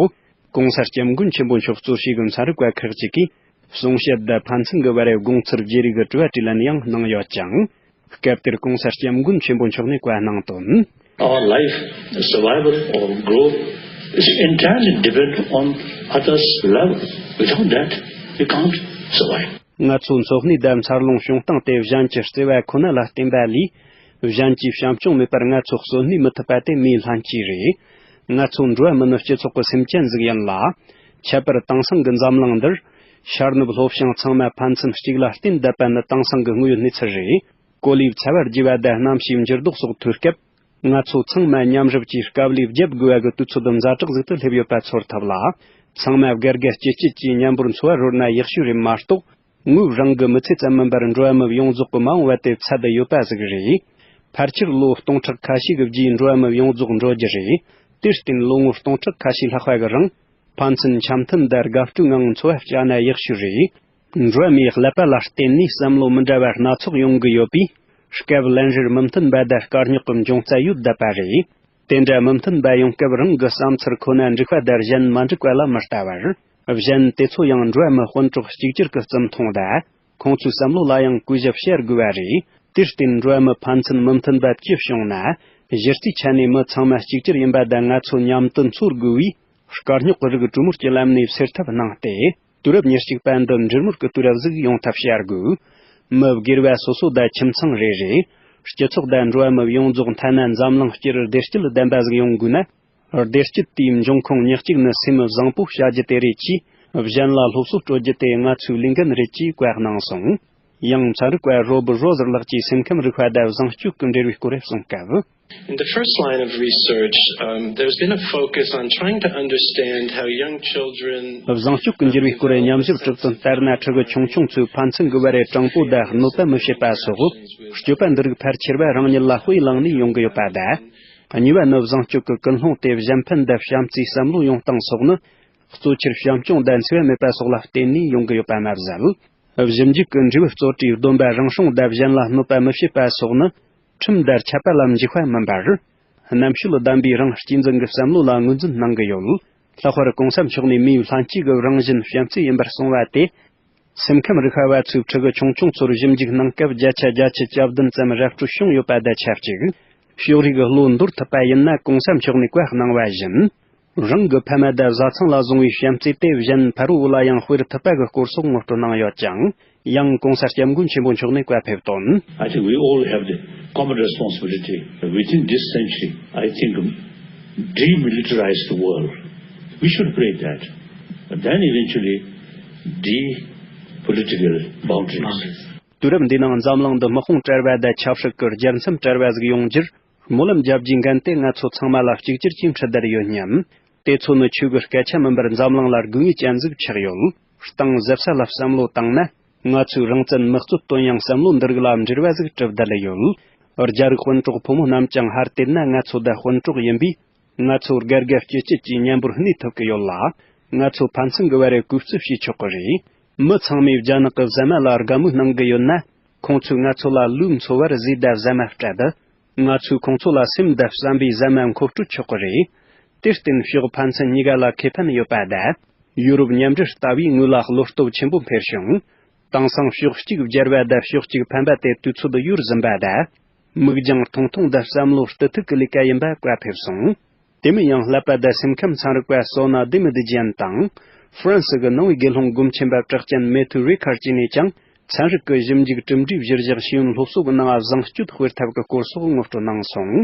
གོང་ས་སྐྱབས་མགོན་ཆེན་པོ་མཆོག་གཙོ་བྱས་ཀྱི་ཚན་རིག་པ་ཁག་ཅིག་གིས་གསུང་བཤད་དང་ཕན་ཚུན་གྱི་བར་དགོངས་ཚུལ་བརྗེ་རེས་ཀྱི་དྲི་བ་དྲིས་ལན་ཡང་གནང་ཡོད་ཅིང་། སྐབས་དེར་གོང་ས་སྐྱབས་མགོན་ཆེན་པོ་མཆོག་ནས་བཀའ་གནང་དོན། Our life, survival or growth is entirely dependent on others' love. Without that, we can't survive. ང་ཚོའི་འཚོ་གནས་དང་འཚར་ལོངས་བྱུང་སྟངས་དེ་གཞན་གྱི་བརྩེ་བ་ཁོ་ན་ལ་བརྟེན་པ་ལས། གཞན་གྱི་བྱམས་སྐྱོང་མེད་པར་ང་ཚོ་གསོན་གནས་མི་ཐུབ་པ་དེ་མིའི་ལྷན་སྐྱེས་རེད། ང་ཚོ་འགྲོ་བ་མི་ནི་སྤྱི་ཚོགས་ཀྱི་སེམས་ཅན་ཟིག་ཡིན་ལ། ཁྱད་པར་དེང་སང་གི་འཛམ་གླིང་འདིར། ཤར་ནུབ་ལྷོ་བྱང་ཚང་མ་ཕན་ཚུན་གཅིག་ལ་རྟེན་བསྡད་པ་ནི་དེང་སང་གི་དངོས་ཡོད་གནས་ཚུལ་རེད། གོ་ལའི་ཚ་བ་རྒྱས་པ་དང་གནམ་གཤིས་འགྱུར་ལྡོག་སོགས་ཐོན་སྐབས། ང་ཚོ་ཚང་མ་མཉམ་རུབ་ཀྱིས་དཀའ་ལས་བརྒྱབ་དགོས་པ་གི་དུས་ཚོད་ཛ་དྲག་ཟིག་ཏུ་སླེབས་ཡོད་པ་ཚོར་ཐུབ་ལ། ཚང་མ་དགའ་དགའ་སྐྱིད་སྐྱིད་ཀྱིས་མཉམ་པོར་འཚོ་བ་རོལ་ན་ཡག་ཤོས་རེད་མ་གཏོགས། ངོས་རང་གི་མི་ཚེ་ཙམ་མིན་པར་འགྲོ་བ་མི་ཡོངས་རྫོགས་ཀྱི་མ་འོངས་པ་དེ་ཚད་ཡོད་པ་ཟིག་རེད། ཕལ་ཆེར་ལོ་སྟོང་ཕྲག་ཁ་ཤས་ཀྱི་རྗེས་འགྲོ་བ་མི་ཡོངས་རྫོགས་འགྲོ་རྒྱུ་རེད། དེར་བརྟེན་ལོ་ངོ་སྟོང་ཕྲག་ཁ་ཤས་ལྷག་པ་གི་རིང་། ཕན་ཚུན་འཆམ་མཐུན་དང་དགའ་སྤྲོའི་ངང་འཚོ་བ་བསྐྱལ་ན་ཡག་ཤོས་རེད། འགྲོ་བ་མིའི་ཀླད་པ་ལ་བརྟེན་ནས་བསམ་བློ་མི་འདྲ་བ་སྣ་ཚོགས་ཡོང་གི་ཡོད་པས། སྐབས་ལན་རེར་མི་མཐུན་པ་དང་དཀའ་རྙོག་གི་འབྱུང་རྩ་ཡོད་བསྡད་པ་རེད། དེ་འདྲ་མི་མཐུན་པ་ཡོང་སྐབས་རང་གི་བསམ་ཚུལ་ཁོ་ན་འགྲིག་པ་དང་གཞན་མ་འགྲིག་པ་ལ་མི་ལྟ་བར། གཞན་དེ་ཚོ་ཡང་འགྲོ་བ་མི་དཔོན་གྲོགས་གཅིག་གྱུར་གྱི་བརྩི་མཐོང་དང་། ཁོང་ཚོའི་བསམ་བློ་ལ་ཡང་གུས་ཞབས་བྱ་དགོས་པ་རེད། དེར་བརྟེན་འགྲོ་བ་མི་ཕན་ཚུན་མི་མཐུན་པ་ཅི་བྱུང་ན། གཞི་རྩའི་ཆ་ནས་མི་ཚང་མ་གཅིག་གྱུར་ཡིན་པ་དང་ང་ཚོ་མཉམ་དུ་འཚོ་དགོས་པས། དཀའ་རྙོག་གི་རིགས་གྲོས་མོལ་གྱི་ལམ་ནས་སེལ་ཐབས་གནང་སྟེ། དུས་རབས་ཉེར་གཅིག་པ་འདི་འབྲེལ་མོལ་གྱི་དུས་རབས་ཟིག་ཡོང་ཐབས་བྱ་དགོས། མི་སྒེར་བ་སོ་སོ་དང་ཁྱིམ་ཚང་རེ་རེ། སྤྱི་ཚོགས་དང་འགྲོ་བ་མི་ཡོངས་རྫོགས་ཐ་ན་འཛམ་གླིང་སྤྱིར་བདེ་སྐྱིད་ལྡན་པ་ཟིག་ཡོང་དགོས་ན། བདེ་སྐྱིད་དེའི་འབྱུང་ཁུངས་ཉག་གཅིག་ནི་སེམས་བཟང་པོ་བྱ་རྒྱུ་དེ་རེད་ཅེས། གཞན་ལ་སློབ་གསོ་སྤྲོད་རྒྱུ་དེ་ང་ཚོའི་ལས་འགན་རེད་ཅེས་བཀའ་གནང་སོང་། ཡང་ཚན་རིག་པ་རོ་བུ་རོ་ཟེར་ལགས་ཀྱིས་སེམས་ཁམས་རིག་པ་དང་བཟང་སྤྱོད་ཀྱི་འབྲེལ་བའི་སྐོར་གསུངས་སྐབས། In the first line of research, um, there's been a focus on trying to understand how young children བཟང་སྤྱོད་ཀྱི་འགྱུར་བའི་སྐོར་ཉམས་ཞིབ་གྲུབ་དོན་ལྟར་ན། ཕྲུ་གུ་ཆུང་ཆུང་ཚོའི་ཕན་ཚུན་གྱི་བར་དྲང་པོ་དང་གནོད་པ་མི་བྱེད་པ་སོགས་སྤྱོད་པ་འདི་རིགས་ཕལ་ཆེར་བ་རང་ཉིད་ལ་དཔེ་བླངས་ནས་ཡོང་གི་ཡོད་པ་དང་། གཉིས་པ་ནི་བཟང་སྤྱོད་ཀྱི་ཀུན་སློང་དེ་གཞན་ཕན་དང་བྱམས་བརྩེའི་བསམ་བློ་ཡོང་སྟངས་སོགས་ནི། གཙོ་ཆེར་བྱམས་སྐྱོང་དང་འཚེ་བ་མེད་པ་སོགས་ལ་བརྟེན་ནས་ཡོང་གི་ཡོད་པ་མ་ཟད། ཞིབ་འཇུག་གི་འབྲས་བུ་གཙོ་གྲས་སྡོམ་པ་རང་སྲུང་དང་གཞན་ལ་གནོད་པ་མི་བྱེད་པ་སོགས་ནི། ཁྲིམས་དང་ཆད་པ་ལ་འཇིགས་པ་མིན་པར། རྣམ་དཔྱོད་ལྡན་པའི་རང་གཅེས་འཛིན་གྱི་བསམ་བློ་ལ་ངོས་འཛིན་གནང་གི་ཡོད། ལྷག་པར་གོང་ས་མཆོག་ནས་མིའི་ལྷན་སྐྱེས་ཀྱི་རང་བཞིན་བྱམས་བརྩེ་ཡིན་པར་གསུངས་པ་དེ། སེམས་ཁམས་རིག་པ་བ་ཚོས་ཕྲུ་གུ་ཆུང་ཆུང་ཚོར་ཞིབ་འཇུག་གནང་སྐབས་བརྒྱ་ཆ་བརྒྱད་ཅུ་གྱ་བདུན་ཙམ་ར་སྤྲོད་བྱུང་ཡོད་པ་དང་ཆབས་ཅིག་ཕྱོགས་རིས་ཀྱི་བློ་འདོར་ཐུབ་པ་ཡིན་ན། གོང་ས་མཆོག་ནས་བཀའ་གནང་བ་བཞིན། རང་གི་ཕ་མ་དང་བཟའ་ཚང་ལ་བཟུང་བའི་བྱམས་བརྩེ་དེ་གཞན་ཕ་རོལ་པོ་ལ་ཡང་སྤེལ་ཐུབ་པ་གི་སྐོར་སོགས་ངོ་སྤྲོད་གནང་ཡོད་ཅིང་། ཡང་གོང་ས་སྐྱབས་མགོན་ཆེན་པོ་མཆོག་ནས་བཀའ་ཕེབས་དོན། I think we all have the common responsibility within this century, I think, demilitarize the world. We should pray that. Then eventually, de-political boundaries. དུས་རབས་འདིའི་ནང་འཛམ་གླིང་འདི་དམག་དཔུང་བྲལ་བ་དང་ཆབ་སྲིད་ཀྱི་རྒྱལ་མཚམས་བྲལ་བ་ཟིག་ཡོང་རྒྱུར། སྨོན་ལམ་རྒྱབ་རྒྱུའི་འགན་དེ་ང་ཚོ་ཚང་མ་ལ་གཅིག་གྱུར་གྱིས་འཁྲི་བསྡད་ཡོད་སྙམ། དེ་ཚོ་ནི་ཆོས་ཀྱི་སྐད་ཆ་མིན་པར་འཛམ་གླིང་ལ་དགོས་ངེས་ཅན་ཟིག་ཆགས་ཡོད། གཏིང་ཟབ་ས་ལ་བསམ་བློ་བཏང་ན། ང་ཚོའི་རང་བཙན་མི་རྩོད་དོན་ཡང་བསམ་བློ་འདི་རིགས་ལ་འབྲེལ་བ་ཟིག་གྲུབ་བསྡད་ཡོད། རྒྱ་རིགས་དཔོན་གྲོགས་ཕོ་མོ་རྣམས་ཀྱང་ཧར་བལྟས་ན་ང་ཚོ་དང་དཔོན་གྲོགས་ཡིན་པས། ང་ཚོ་དགའ་དགའ་སྐྱིད་སྐྱིད་ཀྱིས་མཉམ་པོར་གནས་ཐུབ་ཀྱི་ཡོད་ལ། ང་ཚོ་ཕན་ཚུན་གྱི་བར་གུས་བརྩི་བྱེད་ཆོག་གི་རེད། མི་ཚང་མས་རྒྱ་ནག་གི་ཟ་མ་ལ་དགའ་མོས་གནང་གི་ཡོད་ན། ཁོང་ཚོས་ང་ཚོ་ལ་ལུས་འཚོ་བར་ཟས་དང་ཟ་མ་སྤྲད། ང་ཚོས་ཁོང་ཚོ་ལ་སེམས་དང་བསམ་པའི་ཟ་མ་མཁོ་སྤྲོད་ཆོག་གི་རེད། དེར་བརྟེན་ཕྱོགས་ཕན་ཚུན་གཉིས་ཀ་ལ་ཁེ་ཕན་ཡོད་པ་དང་། ཡུ་རོབ་མཉམ་འབྲེལ་ལྟ་བུས་ངོས་ལ་བློ་སྟོབས་ཆེན་པོ་འཕེལ་བྱུང་། དེང་སང་ཕྱོགས་གཅིག་སྦྱར་བ་དང་ཕྱོགས་གཅིག་ཕམ་པ་དེ་དུས་ཚོད་ཡོལ་ཟིན་པ་དང་། མིག་རྒྱང་ཐུང་ཐུང་དང་བསམ་བློ་རྟུལ་ཐུག་གི་ལས་ཀ་ཡིན་པ་བཀའ་ཕེབས་སོང་། དེ་མིན་ཡང་ཀླད་པ་དང་སེམས་ཁམས་ཚན་རིག་པ་སོ་ན་དེ་མི་དི་ཇན་དང་། ཧྥ་རན་སི་གི་ནང་པའི་དགེ་སློང་སྒོམ་ཆེན་པ་གྲགས་ཅན་མེ་ཐུ་རི་ཁར་གྱི་ནས་ཀྱང་། ཚན་རིག་གི་ཞིབ་འཇུག་གྲུབ་འབྲས་གཞིར་བཞག་ཤེས་ཡོན་སློབ་གསོ་གི་ནང་བཟང་སྤྱོད་སྤེལ་ཐབས་ཀྱི་སྐོར་སོགས་ངོ་སྤྲོད་གནང་སོང་།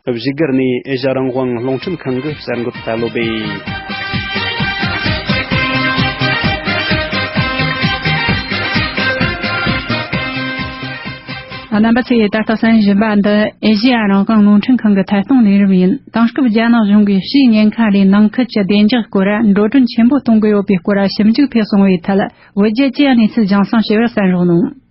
བཞུགས་སྒར་ནས་ཨེ་ཤ་རང་དབང་རླུང་འཕྲིན་ཁང་གི་གསར་འགོད་པ་བློ་སྦེ། རྣམ་པ་ཚོས་ད་ལྟ་གསན་བཞིན་པ་འདི་ཨེ་ཤེ་ཡ་རང་དབང་རླུང་འཕྲིན་ཁང་གི་ཐད་གཏོང་ལས་རིམ་ཡིན། དེང་སྐབས་རྒྱ་ནག་གཞུང་གིས་ཕྱིའི་ཉེན་ཁ་ལས་ནང་ཁུལ་གྱི་བདེ་འཇགས་སྐོར་འགྲོ་གྲོན་ཆེན་པོ་གཏོང་གི་ཡོད་པའི་སྐོར་ཞིབ་འཇུག་ཐེངས་གསུམ་པའི་ཐད། བོད་རྒྱ་བཅས་གནས་ཚུལ་རྒྱང་སྲིང་ཞུ་བར་གསན་རོགས་གནང་།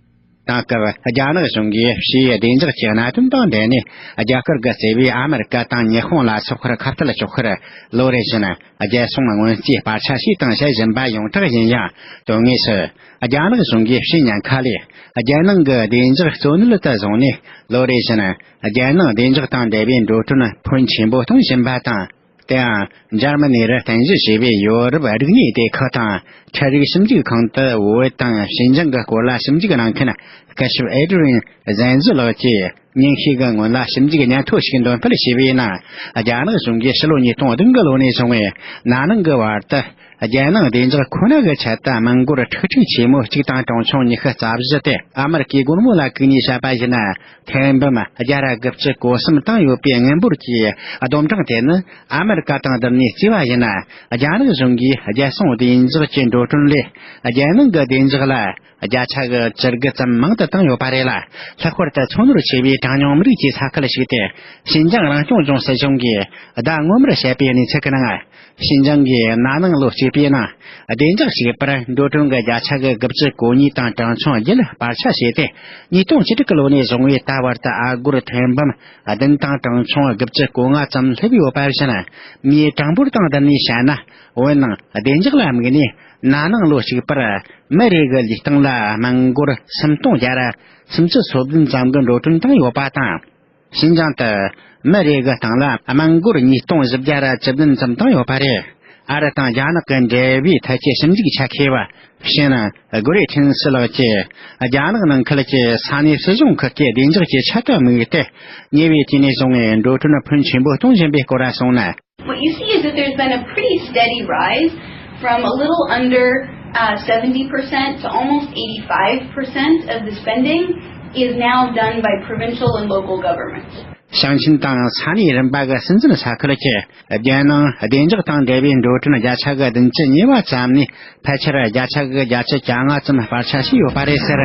དེང་སྐབས་རྒྱ་ནག་གཞུང་གིས་ཕྱིའི་བདེ་འཇགས་ཀྱི་གནད་དོན་དང་འབྲེལ་ནས། རྒྱ་གར་གྱིས་གཙོས་པའི་ཨ་མེ་རི་ཀ་དང་ཉི་ཧོང་ལ་སོགས་པར་ཁ་གཏད་གཅོག་ཁར། ལོ་རེ་བཞིན་རྒྱལ་སྲུང་སྔོན་རྩིས་སྤར་ཆ་བྱས་དང་བྱེད་བཞིན་པ་ཡོངས་གྲགས་ཡིན་ཡང་། དོན་དངོས་སུ། རྒྱ་ནག་གཞུང་གིས་ཕྱིའི་ཉེན་ཁ་ལས་རྒྱལ་ནང་གི་བདེ་འཇགས་གཙོ་གནད་དུ་བཟུང་ནས། ལོ་རེ་བཞིན་རྒྱལ་ནང་བདེ་འཇགས་དང་འབྲེལ་བའི་འགྲོ་གྲོན་ཕོན་ཆེན་པོ་གཏོང་བཞིན་པ་དང་། དེའང་འཇར་མ་ནི་རུ་རྟེན་གཞི་བྱས་པའི་ཡོ་རོབ་རིག་གནས་སྡེ་ཁག་དང་། འཕྲུལ་རིག་ཞིབ་འཇུག་ཁང་དུ་བོད་དང་ཞིན་ཅང་གི་སྐོར་ལ་ཞིབ་འཇུག་གནང་མཁན་སྐུ་ཞབས་ཨེ་ཏྲི་རིན་ཟན་ཛི་ལགས་ཀྱིས། ཉིན་ཤས་ཀྱི་སྔོན་ལ་ཞིབ་འཇུག་སྙན་ཐོ་ཞིག་འདོན་སྤེལ་བྱས་པའི་ནང་། རྒྱ་ནག་གཞུང་གིས་ཕྱི་ལོ་ཉིས་སྟོང་བདུན་གྱི་ལོ་ནས་བཟུང་བའི་ན་ནིང་གི་བར་དུ། རྒྱལ་ནང་བདེ་འཇགས་ཁོ་ན་གི་ཆེད་དུ་དམངས་སྒོར་ཁྲིག་ཁྲིག་ཆེན་མོ་གཅིག་དང་གྲངས་ཆུང་ཉི་ཤུ་རྩ་བཞི་སྟེ། ཨ་མེ་རི་ཀའི་སྒོར་མོ་ལ་བཀུག་ནས་བཤད་པ་ཡིན་ན། ཐེར་འབུམ་བརྒྱ་ར་དགུ་བཅུ་གོ་གསུམ་བཏང་ཡོད་པའི་དངུལ་འབོར་གྱི་བསྡོམས་གྲངས་དེ་ནི། ཨ་མེ་རི་ཀ་དང་བསྡུར་ནས་བརྩིས་པ་ཡིན་ན། རྒྱ་ནག་གཞུང་གིས་རྒྱལ་སྲུང་བདེ་འཇགས་ཀྱི་འགྲོ་གྲོན་ལས། རྒྱལ་ནང་གི་བདེ་འཇགས་ལ་བརྒྱ་ཆ་གི་བཅུ་དགུ་ཙམ་མང་དུ་བཏང་ཡོད་པ་རེད་ལ། ལྷག་པར་དུ་མཚོ་ནུབ་ཆེ་བའི་གྲངས་ཉུང་མི་རིགས་ཀྱི་ས་ཁུལ་ཞིག་སྟེ། ཞིན་ཅང་རང་སྐྱོང་ལྗོངས་སྲིད་གཞུང་གིས་ཟླ་སྔོན་མར་བཤད་པའི་གནས་ཚུལ་གྱི་ནང་། ཞིན་ཅང་གིས་ན་ནིང་ལོ་གཅིག་པའི་ནང་བདེ་འཇགས་ཞིག་པར་འགྲོ་གྲོན་གྱི་བརྒྱ་ཆ་གི་དགུ་བཅུ་གོ་གཉིས་དང་གྲངས་ཆུང་བརྒྱད་སྤར་ཆ་བྱས་ཏེ། ཉིས་སྟོང་བཅུ་དྲུག་གི་ལོ་ནས་བཟུང་བའི་ད་བར་དུ་ཨ་སྒོར་ཐེར་འབུམ་བདུན་དང་གྲངས་ཆུང་དགུ་བཅུ་གོ་ལྔ་ཙམ་སླེབས་ཡོད་པ་བཞིན། མིའི་གྲངས་འབོར་དང་བསྡུར་ནས་བཤད་ན། བོད་ནང་བདེ་འཇགས་ལ་དམིགས་ནས། ན་ནིང་ལོ་གཅིག་པར་མི་རེ་གི་ལུས་སྟེང་ལ་དམངས་སྒོར་སུམ་སྟོང་བརྒྱ་ར་སུམ་ཅུ་སོ་བདུན་ཙམ་གྱི་འགྲོ་གྲོན་བཏང་ཡོད་པ་དང་། ཞིན་ཅང་དུ་མི་རེ་གི་སྟེང་ལ་དམངས་སྒོར་ཉིས་སྟོང་བཞི་བརྒྱ་ར་བཅུ་བདུན་ཙམ་བཏང་ཡོད་པ་རེད། ཨ་རི་དང་རྒྱ་ནག་གི་འབྲེལ་བའི་ཐད་ཀྱི་ཞིབ་འཇུག་ཆ་མཁས་པ་ཤིན་གྷོ་རེ་ཐིན་སི་ལགས་ཀྱིས། རྒྱ་ནག་ནང་ཁུལ་གྱི་ས་གནས་སྲིད་གཞུང་ཁག་གིས་བདེ་འཇགས་ཀྱི་ཆེད་དུ་དམིགས་ཏེ། ཉེ་བའི་དུས་ནས་བཟུང་བའི་འགྲོ་གྲོན་ཕོན་ཆེན་པོ་གཏོང་བཞིན་པའི་སྐོར་གསུངས་ན། What you see is that there's been a pretty steady rise from a little under uh, seventy percent to almost eighty-five percent of the spending is now done by provincial and local governments. ཞིང་ཆེན་དང་ས་གནས་རིམ་པ་གི་སྲིད་འཛིན་ས་ཁུལ་གྱི་རྒྱལ་ནང་བདེ་འཇགས་དང་འབྲེལ་བའི་འགྲོ་གྲོན་བརྒྱ་ཆ་གི་བདུན་ཅུ་ཉེ་བ་ཙམ་ནས། ཕལ་ཆེར་བརྒྱ་ཆ་གི་བརྒྱད་ཅུ་གྱ་ལྔ་ཙམ་སྤར་ཆ་བྱས་ཡོད་པ་རེད་ཟེར།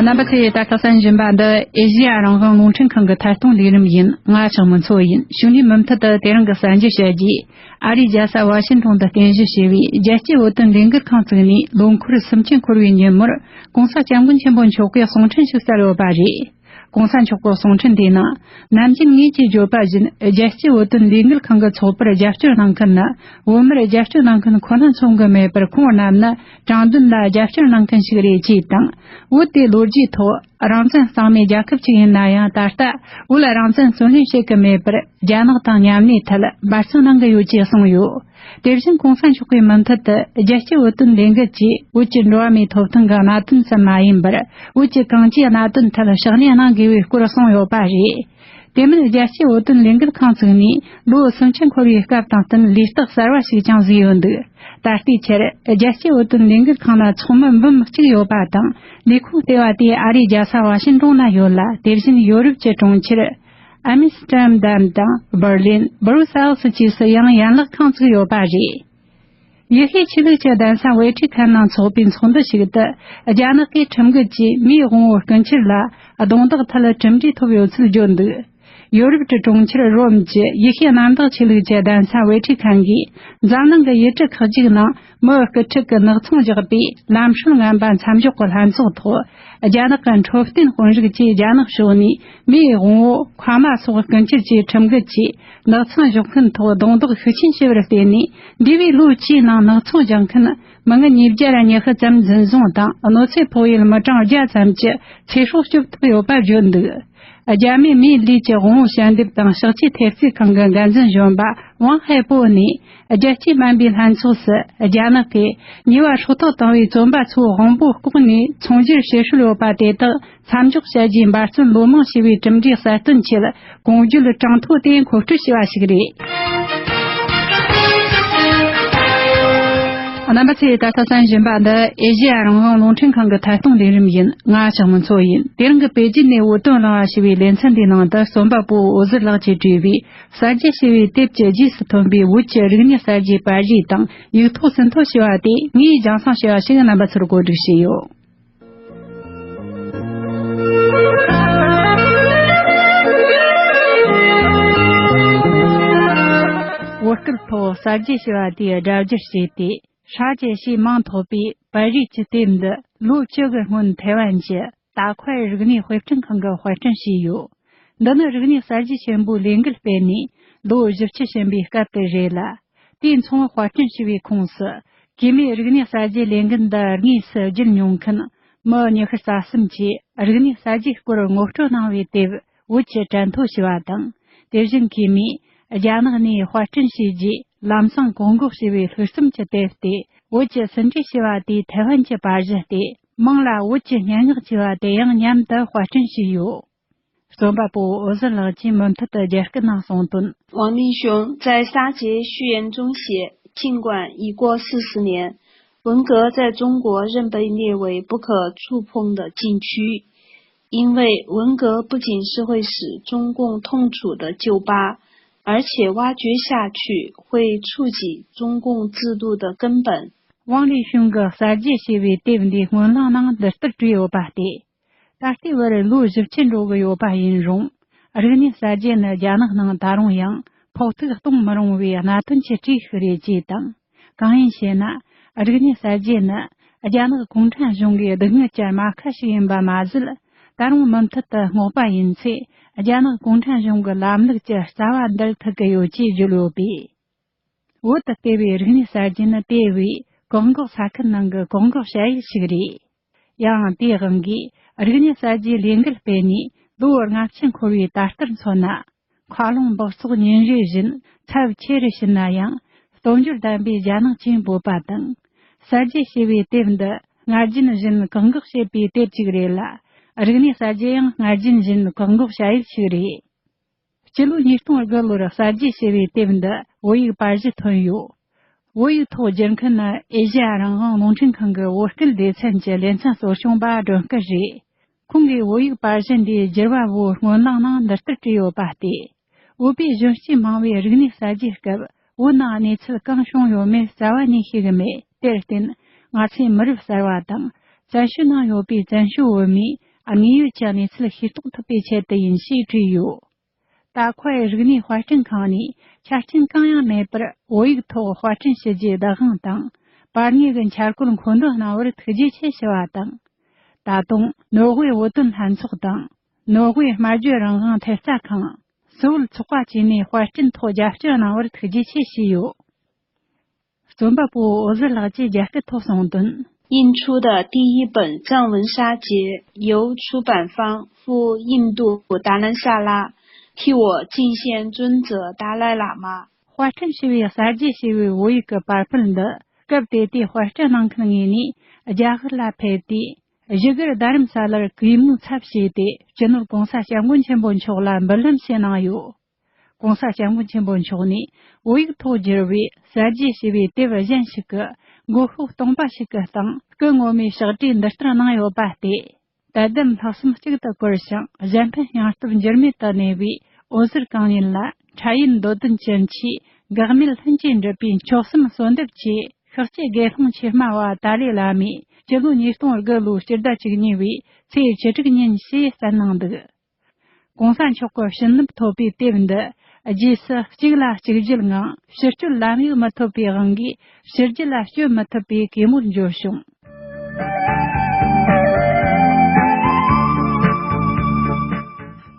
རྣམ་པ་ཚོས་ད་ལྟ་གསན་བཞིན་པ་འདི་ཨེ་ཤེ་ཡ་རང་དབང་རླུང་འཕྲིན་ཁང་གི་ཐད་གཏོང་ལས་རིམ་ཡིན། ང་ཆགས་མི་ཚོ་ཡིན། ཞུ་ནས་མུ་མཐུད་དུ་དེ་རིང་གི་གསར་འགྱུར་བཤད་རྒྱུ། ཨ་རིའི་རྒྱལ་ས་ཝ་ཤིན་ཏོན་དུ་རྟེན་གཞི་བྱས་པའི་རྒྱལ་སྤྱིའི་བོད་དོན་ལས་འགུལ་ཁང་བཙུགས་ནས་ལོ་འཁོར་སུམ་ཅུ་འཁོར་བའི་ཉིན་མོར། ྋགོང་ས་ྋསྐྱབས་མགོན་ཆེན་པོ་མཆོག་གིས་གསུང་འཕྲིན་ཞིག་གསལ་ཡོད་པ་རེད། ྋགོང་ས་མཆོག་གི་གསུང་འཕྲིན་དེའི་ནང་། ནམ་རྒྱུན་ངས་ཀྱིས་བརྗོད་པ་བཞིན། རྒྱལ་སྤྱིའི་བོད་དོན་ལས་འགུལ་ཁང་གི་ཚོགས་པར་རྒྱབ་སྐྱོར་གནང་མཁན་ནི། བོད་མིར་རྒྱབ་སྐྱོར་གནང་མཁན་ཁོ་ན་མཚོན་གྱི་མེད་པར། ཁོང་རྣམས་ནི་དྲང་དོན་ལ་རྒྱབ་སྐྱོར་གནང་མཁན་ཞིག་རེད་ཅེས་དང་། བོད་དེ་ལོ་རྒྱུས་ཐོག་རང་བཙན་གཙང་མའི་རྒྱལ་ཁབ་ཅིག་ཡིན་ན་ཡང་། ད་ལྟ་བོད་ལ་རང་བཙན་རྩོད་ལེན་བྱེད་ཀྱི་མེད་པར། རྒྱ་ནག་དང་མཉམ་ལས་ཐད་འབད་བརྩོན་གནང་གི་ཡོད་ཅེས་གསུངས་ཡོད། དེ་བཞིན་ྋགོང་ས་མཆོག་གིས་མུ་མཐུད་དུ། རྒྱལ་སྤྱིའི་བོད་དོན་ལས་འགུལ་གྱིས་བོད་ཀྱི་འགྲོ་བ་མིའི་ཐོབ་ཐང་གི་གནད་དོན་ཙམ་མ་ཡིན་པར། བོད་ཀྱི་གང་ཅིའི་གནད་དོན་ཐད་ཕྱག་ལས་གནང་དགོས་པའི་སྐོར་གསུངས་ཡོད་པ་རེད། དེ་མིན། རྒྱལ་སྤྱིའི་བོད་དོན་ལས་འགུལ་ཁང་བཙུགས་ནས་ལོ་སུམ་ཅུ་འཁོར་བའི་སྐབས་དང་བསྟུན། ལས་རྟགས་གསར་བ་ཞིག་ཀྱང་བཟོས་ཡོད་འདུག་ད་ལྟའི་ཆར། རྒྱལ་སྤྱིའི་བོད་དོན་ལས་འགུལ་ཁང་ལ་ཚོགས་མི་འབུམ་གཅིག་ཡོད་པ་དང་། ལས་ཁུངས་ལྟེ་བ་དེ་ཨ་རིའི་རྒྱལ་ས་ཝ་ཤིན་ཏོན་ན་ཡོད་ལ། དེ་བཞིན་ཡོ་རོབ་ཀྱི་གྲོང་ཁྱེར། ཨ་མི་སི་ཏྲམ་དམ་དང་། འབར་ལིན། སྦར་སེལ་སི་བཅས་སུ་ཡང་ཡན་ལག་ཁང་བཙུགས་ཡོད་པ་རེད། ཡེ་ཤུའི་ཆོས་ལུགས་ཀྱི་གདན་ས་ཝེ་ཊི་ཁན་ནང་འཚོགས་པའི་ཚོགས་འདུ་ཞིག་ཏུ། རྒྱ་ནག་གིས་ཁྲིམས་འགལ་གྱིས་མིའི་དབང་བོ་རྐུ་འཁྱེར་ལ་རྡུང་རྡེག་ཐད་གྲུབ་འབྲས་ཐོབ་ཡོད་ཚུལ་བརྗོད་འདུག་ཡོ་རོབ་ཀྱི་གྲོང་ཁྱེར་རོམ་གྱི་ཡེ་ཤུའི་གནམ་བདག་ཆོས་ལུགས་ཀྱི་གདན་ས་ཝེ་ཊི་ཁན་གྱིས། འཛམ་གླིང་གི་ཡུལ་གྲུ་ཁག་ཅིག་ནང་མི་རྐུ་འཁྱེར་གྱི་ནག་ཚོང་རྒྱག་པའི་ལམ་སྲོལ་ངན་པ་མཚམས་འཇོག་གི་ལྷན་ཚོགས་ཐོག་རྒྱ་ནག་གི་འཕྲོད་བསྟེན་དཔོན་རིགས་ཀྱིས་རྒྱ་ནག་ཕྱོགས་ནས་མིའི་དབང་བོ་མཁལ་མ་སོགས་རྐུ་འཁྱེར་གྱིས་ཁྲིམས་འགལ་གྱིས་ནག་ཚོང་གཞོགས་མཁན་ཐོག་རྡུང་རྡེག་ཤུགས་ཆེན་བྱས་པར་བརྟེན་ནས། འདས་པའི་ལོ་བཅུའི་ནང་ནག་ཚོང་རྒྱག་མཁན་མི་ངན་ཉིས་བརྒྱ་ར་ཉི་ཤུ་ཙམ་འཛིན་བཟུང་དང་། གནོད་འཚེ་ཕོག་ཡུལ་མི་གྲངས་བརྒྱ་ཙམ་གྱི་ཚེ་སྲོག་སྐྱོབ་ཐུབ་ཡོད་པ་བརྗོད་འདུག་རྒྱ་མིའི་མིའི་ལུས་ཀྱི་དབང་བོ་ཞལ་འདེབས་དང་ཕྱག་ཕྱིའི་ཐེབས་རྩའི་ཁང་གི་འགན་འཛིན་གཞོན་པ་ཝང་ཧའེ་པོ་ནས། རྒྱལ་སྤྱིའི་སྨན་པའི་ལྷན་ཚོགས་སུ་རྒྱ་ནག་གིས་ཉེས་པ་སྲོག་ཐོག་བཏང་བའི་བཙོན་པ་ཚོའི་དབང་པོ་ལྐོག་ནས་ཚོང་སྒྱུར་བྱེད་སྲོལ་ཡོད་པ་དེ་དག་མཚམས་འཇོག་བྱ་རྒྱུའི་འབད་བརྩོན་ལོ་མང་བྱས་པའི་གྲུབ་འབྲས་གསལ་སྟོན་ཆེད། གོང་བརྗོད་གྲངས་ཐོ་དེ་མཁོ་སྤྲོད་བྱས་པ་ཞིག་རེད། རྣམ་པ་ཚོས་ད་ལྟ་གསན་བཞིན་པ་འདི་ཨེ་ཤེ་ཡ་རང་དབང་རླུང་འཕྲིན་ཁང་གི་ཐད་གཏོང་ལས་རིམ་ཡིན། ང་ལྕགས་མོ་མཚོ་ཡིན། དེ་རིང་གི་པེ་ཅིན་ནས་བོད་དོན་གླེང་བ་ཞེས་པའི་ལེ་ཚན་འདིའི་ནང་དུ་རྩོམ་པ་པོ་འོད་ཟེར་ལགས་ཀྱིས་བྲིས་པའི་གསར་བརྗེ་ཞེས་པའི་དེབ་ཀྱི་རྗེས་སུ་ཐོན་པའི་བོད་ཀྱི་རིག་གནས་གསར་བརྗེའི་པར་རིས་དང་ཡིག་ཐོག་ཟིན་ཐོ་ཞེས་པ་དེ་ངས་རྒྱང་སྲིང་ཞུས་པ་ཞིག་རྣམ་པ་ཚོར་གོ་སྒྲིག་བྱས་ཡོད། བོད་སྐད་ཐོག་གསར་བརྗེ་ཞེས་པ་དེའི་སྒྲ་བསྒྱུར་བྱས་ཏེ། ཧྲ་ཅེ་ཞེས་མིང་ཐོགས་པའི་པར་རིས་ཀྱི་དེབ་འདི་ལོ་བཅུ་གི་སྔོན་ཐེ་ཝན་གྱི་ཏཱ་ཁོའི་རིག་གནས་དཔེ་སྐྲུན་ཁང་གིས་དཔར་སྐྲུན་བྱས་ཡོད། འདི་ནི་རིག་གནས་གསར་བརྗེ་ཆེན་པོའི་ལས་འགུལ་སྤེལ་ནས་ལོ་བཞི་བཅུ་ཕྱིན་པའི་སྐབས་དེ་རེད་ལ། དུས་མཚུངས་དཔར་སྐྲུན་བྱས་པའི་ཁོངས་སུ། གེགས་མེད་རིག་གནས་གསར་བརྗེའི་ལས་འགུལ་འདི་དངོས་སུ་བརྒྱུད་མྱོང་མཁན་མི་ཉི་ཤུ་རྩ་གསུམ་གྱིས་རིག་གནས་གསར་བརྗེའི་སྐོར་ངོ་སྤྲོད་གནང་བའི་དེབ་བོད་ཀྱི་དྲན་ཐོ་ཞེས་པ་དང་། དེ་བཞིན་གེགས་མེད་རྒྱ་ནག་ནས་དཔར་སྐྲུན་བྱས་རྗེས་ལམ་སང་བཀག་འགོག་བྱས་པའི་ལྷུག་རྩོམ་གྱི་དེབ་སྟེ། བོད་ཀྱི་ཟིན་བྲིས་ཞེས་པ་དེའི་ཐེ་ཝན་གྱི་པར་གཞི་སྟེ། མིང་ལ་བོད་ཀྱི་སྙན་ངག་ཅེས་པ་དེ་ཡང་མཉམ་དུ་དཔར་སྐྲུན་བྱས་ཡོད། རྩོམ་པ་པོ་འོད་ཟེར་ལགས་ཀྱིས་མུ་མཐུད་དུ་རྒྱ་སྐད་ནང་གསུངས་དོན། 王立兄在沙姐序言中写，尽管已过四十年，文革在中国仍被列为不可触碰的禁区，因为文革不仅是会使中共痛楚的旧疤，而且挖掘下去会触及中共制度的根本。 ཝང་ལི་ཤུང་གི་གསར་བརྗེ་ཞེས་པའི་དེབ་འདིའི་སྔོན་གླེང་ནང་འདི་ལྟར་བྲིས་ཡོད་པ་སྟེ། ད་ལྟའི་བར་ལོ་བཞི་བཅུ་འགྲོ་གི་ཡོད་པ་ཡིན་རུང་། རིག་གནས་གསར་བརྗེ་ནི་རྒྱ་ནག་ནང་ད་རུང་ཡང་ཕོག་ཐུག་གཏོང་མི་རུང་བའི་གནད་དོན་གྱི་གྲས་ཤིག་རེད་ཅེས་དང་། གང་ཡིན་ཞེ་ན། རིག་གནས་གསར་བརྗེ་ནི་རྒྱ་ནག་གུང་ཁྲན་གཞུང་གི་སྡུག་བསྔལ་གྱི་རྨ་ཁ་ཞིག་ཡིན་པ་མ་ཟད། ད་རུང་མུ་མཐུད་དུ་བསྔོག་པ་ཡིན་ཚེ། རྒྱ་ནག་གུང་ཁྲན་གཞུང་གི་ལམ་ལུགས་ཀྱི་རྩ་བ་འདར་ཐུབ་ཀྱི་ཡོད་ཅེས་བརྗོད་ཡོད་པས། བོད་དུ་སྤེལ་བའི་རིག་གནས་གསར་བརྗེ་ནི་དེ་བས་བཀག་འགོག་ས་ཁུལ་ནང་གི་བཀག་འགོག་བྱ་ཡུལ་ཞིག་རེད། ཡང་དེའི་དབང་གིས་རིག་གནས་གསར་བརྗེའི་ལས་འགུལ་སྤེལ་ནས་ལོ་ལྔ་བཅུ་འཁོར་བའི་ད་ལྟར་མཚོན་ན། མཁའ་རླུང་སྦགས་བཙོག་ཉིན་རེ་བཞིན་ཚབས་ཆེ་རུ་ཕྱིན་ན་ཡང་། སྟོབས་འབྱོར་ལྡན་པའི་རྒྱ་ནག་ཅེས་འབོད་པ་དང་། གསར་བརྗེ་ཞེས་པའི་དེབ་འདི་སྔར་རྒྱུན་བཞིན་བཀག་འགོག་བྱེད་པའི་དེབ་ཅིག་རེད་ལ། རིག་གནས་གསར་བརྗེ་ཡང་སྔར་རྒྱུན་བཞིན་བཀག་འགོག་བྱ་ཡུལ་ཞིག་རེད། སྤྱི་ལོ་ཉིས་སྟོང་དགུ་ལོར་གསར་བརྗེ་ཞེས་པའི་དེབ་འདི་བོད་ཡིག་པར་གཞི་ཐོན་ཡོད། བོད་ཡིག་ཐོག་བསྒྱུར་མཁན་ནི་ཨེ་ཤེ་ཡ་རང་དབང་རླུང་འཕྲིན་ཁང་གི་བོད་སྐད་སྡེ་ཚན་གྱི་ལེ་ཚན་གཙོ་སྐྱོང་པ་སྒྲོན་སྐལ་རེད། ཁོང་གིས་བོད་ཡིག་པར་གཞི་འདིའི་བསྒྱུར་བ་བོའི་སྔོན་གླེང་ནང་འདི་ལྟར་བྲིས་ཡོད་པ་སྟེ། བོད་པའི་གཞོན་སྐྱེས་མང་བོས་རིག་གནས་གསར་བརྗེའི་སྐབས་བོད་ནང་གནས་ཚུལ་གང་བྱུང་ཡོད་མེད་རྩ་བ་ནས་ཤེས་ཀྱི་མེད། དེར་བརྟེན་ང་ཚོའི་མི་རབས་གསར་བ་དང་བཙན་བྱོལ་ནང་ཡོད་པའི་བཙན་བྱོལ་བོད་མིས་དངོས་ཡོད་ཀྱི་གནས་ཚུལ་ཤེས་རྟོགས་ཐུབ་པའི་ཆེད་དུ་ཡིན་ཞེས་བྲིས་ཡོད། ཏཱ་ཁོའི་རིག་གནས་དཔར་སྐྲུན་ཁང་ནས་ཆ་རྐྱེན་གང་ཡང་མེད་པར་བོད་ཡིག་ཐོག་དཔར་སྐྲུན་ཞུ་རྒྱུའི་བདག་དབང་དང་། པར་དངོས་ཀྱི་འཆར་འགོད་མཁོ་འདོན་གནང་བར་ཐུགས་རྗེ་ཆེ་ཞུ་བ་དང་། ད་དུང་ནོར་ཝེ་བོད་དོན་ལྷན་ཚོགས་དང་། ནོར་ཝེ་སྨྲ་བརྗོད་རང་དབང་ཐེབས་རྩ་ཁང་། སུའུལ་ཚོགས་པ་བཅས་ནས་དཔར་སྐྲུན་ཐོག་རྒྱབ་སྐྱོར་གནང་བར་ཐུགས་རྗེ་ཆེ་ཞུས་ཡོད། རྩོམ་པ་པོ་འོད་ཟེར་ལགས་ཀྱིས་རྒྱ་སྐད་ཐོག་གསུངས་དོན། 印出的第一本藏文沙姐由出版方赴印度达兰萨拉替我敬献尊者达赖喇嘛。 དཔར་སྐྲུན་ཞུས་པའི་གསར་བརྗེ་ཞེས་པའི་བོད་ཡིག་གི་པར་ཕུད་འདི་སྐབས་དེ་དུས་དཔར་སྐྲུན་གནང་མཁན་ངོས་ནས་རྒྱ་གར་ལ་ཕེབས་ཏེ། བཞུགས་སྒར་རྡ་རམ་ས་ལར་གུས་མོའི་ཚབ་བྱས་ཏེ་སྤྱི་ནོར་༸གོང་ས་༸སྐྱབས་མགོན་ཆེན་པོ་མཆོག་ལ་འབུལ་ལམ་ཞུས་གནང་ཡོད།༸གོང་ས་༸སྐྱབས་མགོན་ཆེན་པོ་མཆོག་ནས་བོད་ཡིག་ཐོག་བསྒྱུར་བའི་གསར་བརྗེ་ཞེས་པའི་དེབ་གཞན་ཞིག་གི་མགོ་ཤོག་སྟོང་པ་ཞིག་གི་སྟེང་སྐུ་ངོ་མའི་ཕྱག་བྲིས་འདི་ལྟར་གནང་ཡོད་པ་སྟེ། དད་ལྡན་ལྷག་བསམ་གཅིག་ཏུ་བསྐོར་ཞིང་གཞན་ཕན་སྙིང་སྟོབས་འགྱུར་མེད་དུ་གནས་པའི་འོད་ཟེར་གང་ཉིད་ལ། འཕྲལ་ཡུན་འདོད་ལྡན་ཅན་མཆིས་འགག་མེད་ལྷུན་གྱིས་འགྲུབ་པའི་མཆོག་གསུམ་གསོལ་འདེབས་ཀྱིས། ཤཱཀྱའི་དགེ་སློང་ཆེས་དམའ་བ་ཏཱ་ལའི་བླ་མས་སྤྱི་ལོ་ཉིས་སྟོང་དགུ་ལོའི་སྤྱི་ཟླ་བཅུ་གཉིས་པའི་ཚེས་བཅུ་དྲུག་ཉིན་ཞེས་གསན་གནང་འདུག། ༸གོང་ས་མཆོག་གི་བྱིན་རླབས་ཐོབ་པའི་དེབ་འདི་རྗེས་སུ་གཅིག་ལ་གཅིག་བརྒྱུད་ངང་ཕྱིར་སྐྱོད་ལམ་ཡིག་མི་ཐོབ་པའི་དབང་གིས་ཕྱི་རྒྱལ་ལ་སྐྱོད་མི་ཐུབ་པའི་གད་མོར་འགྱུར་བྱུང་།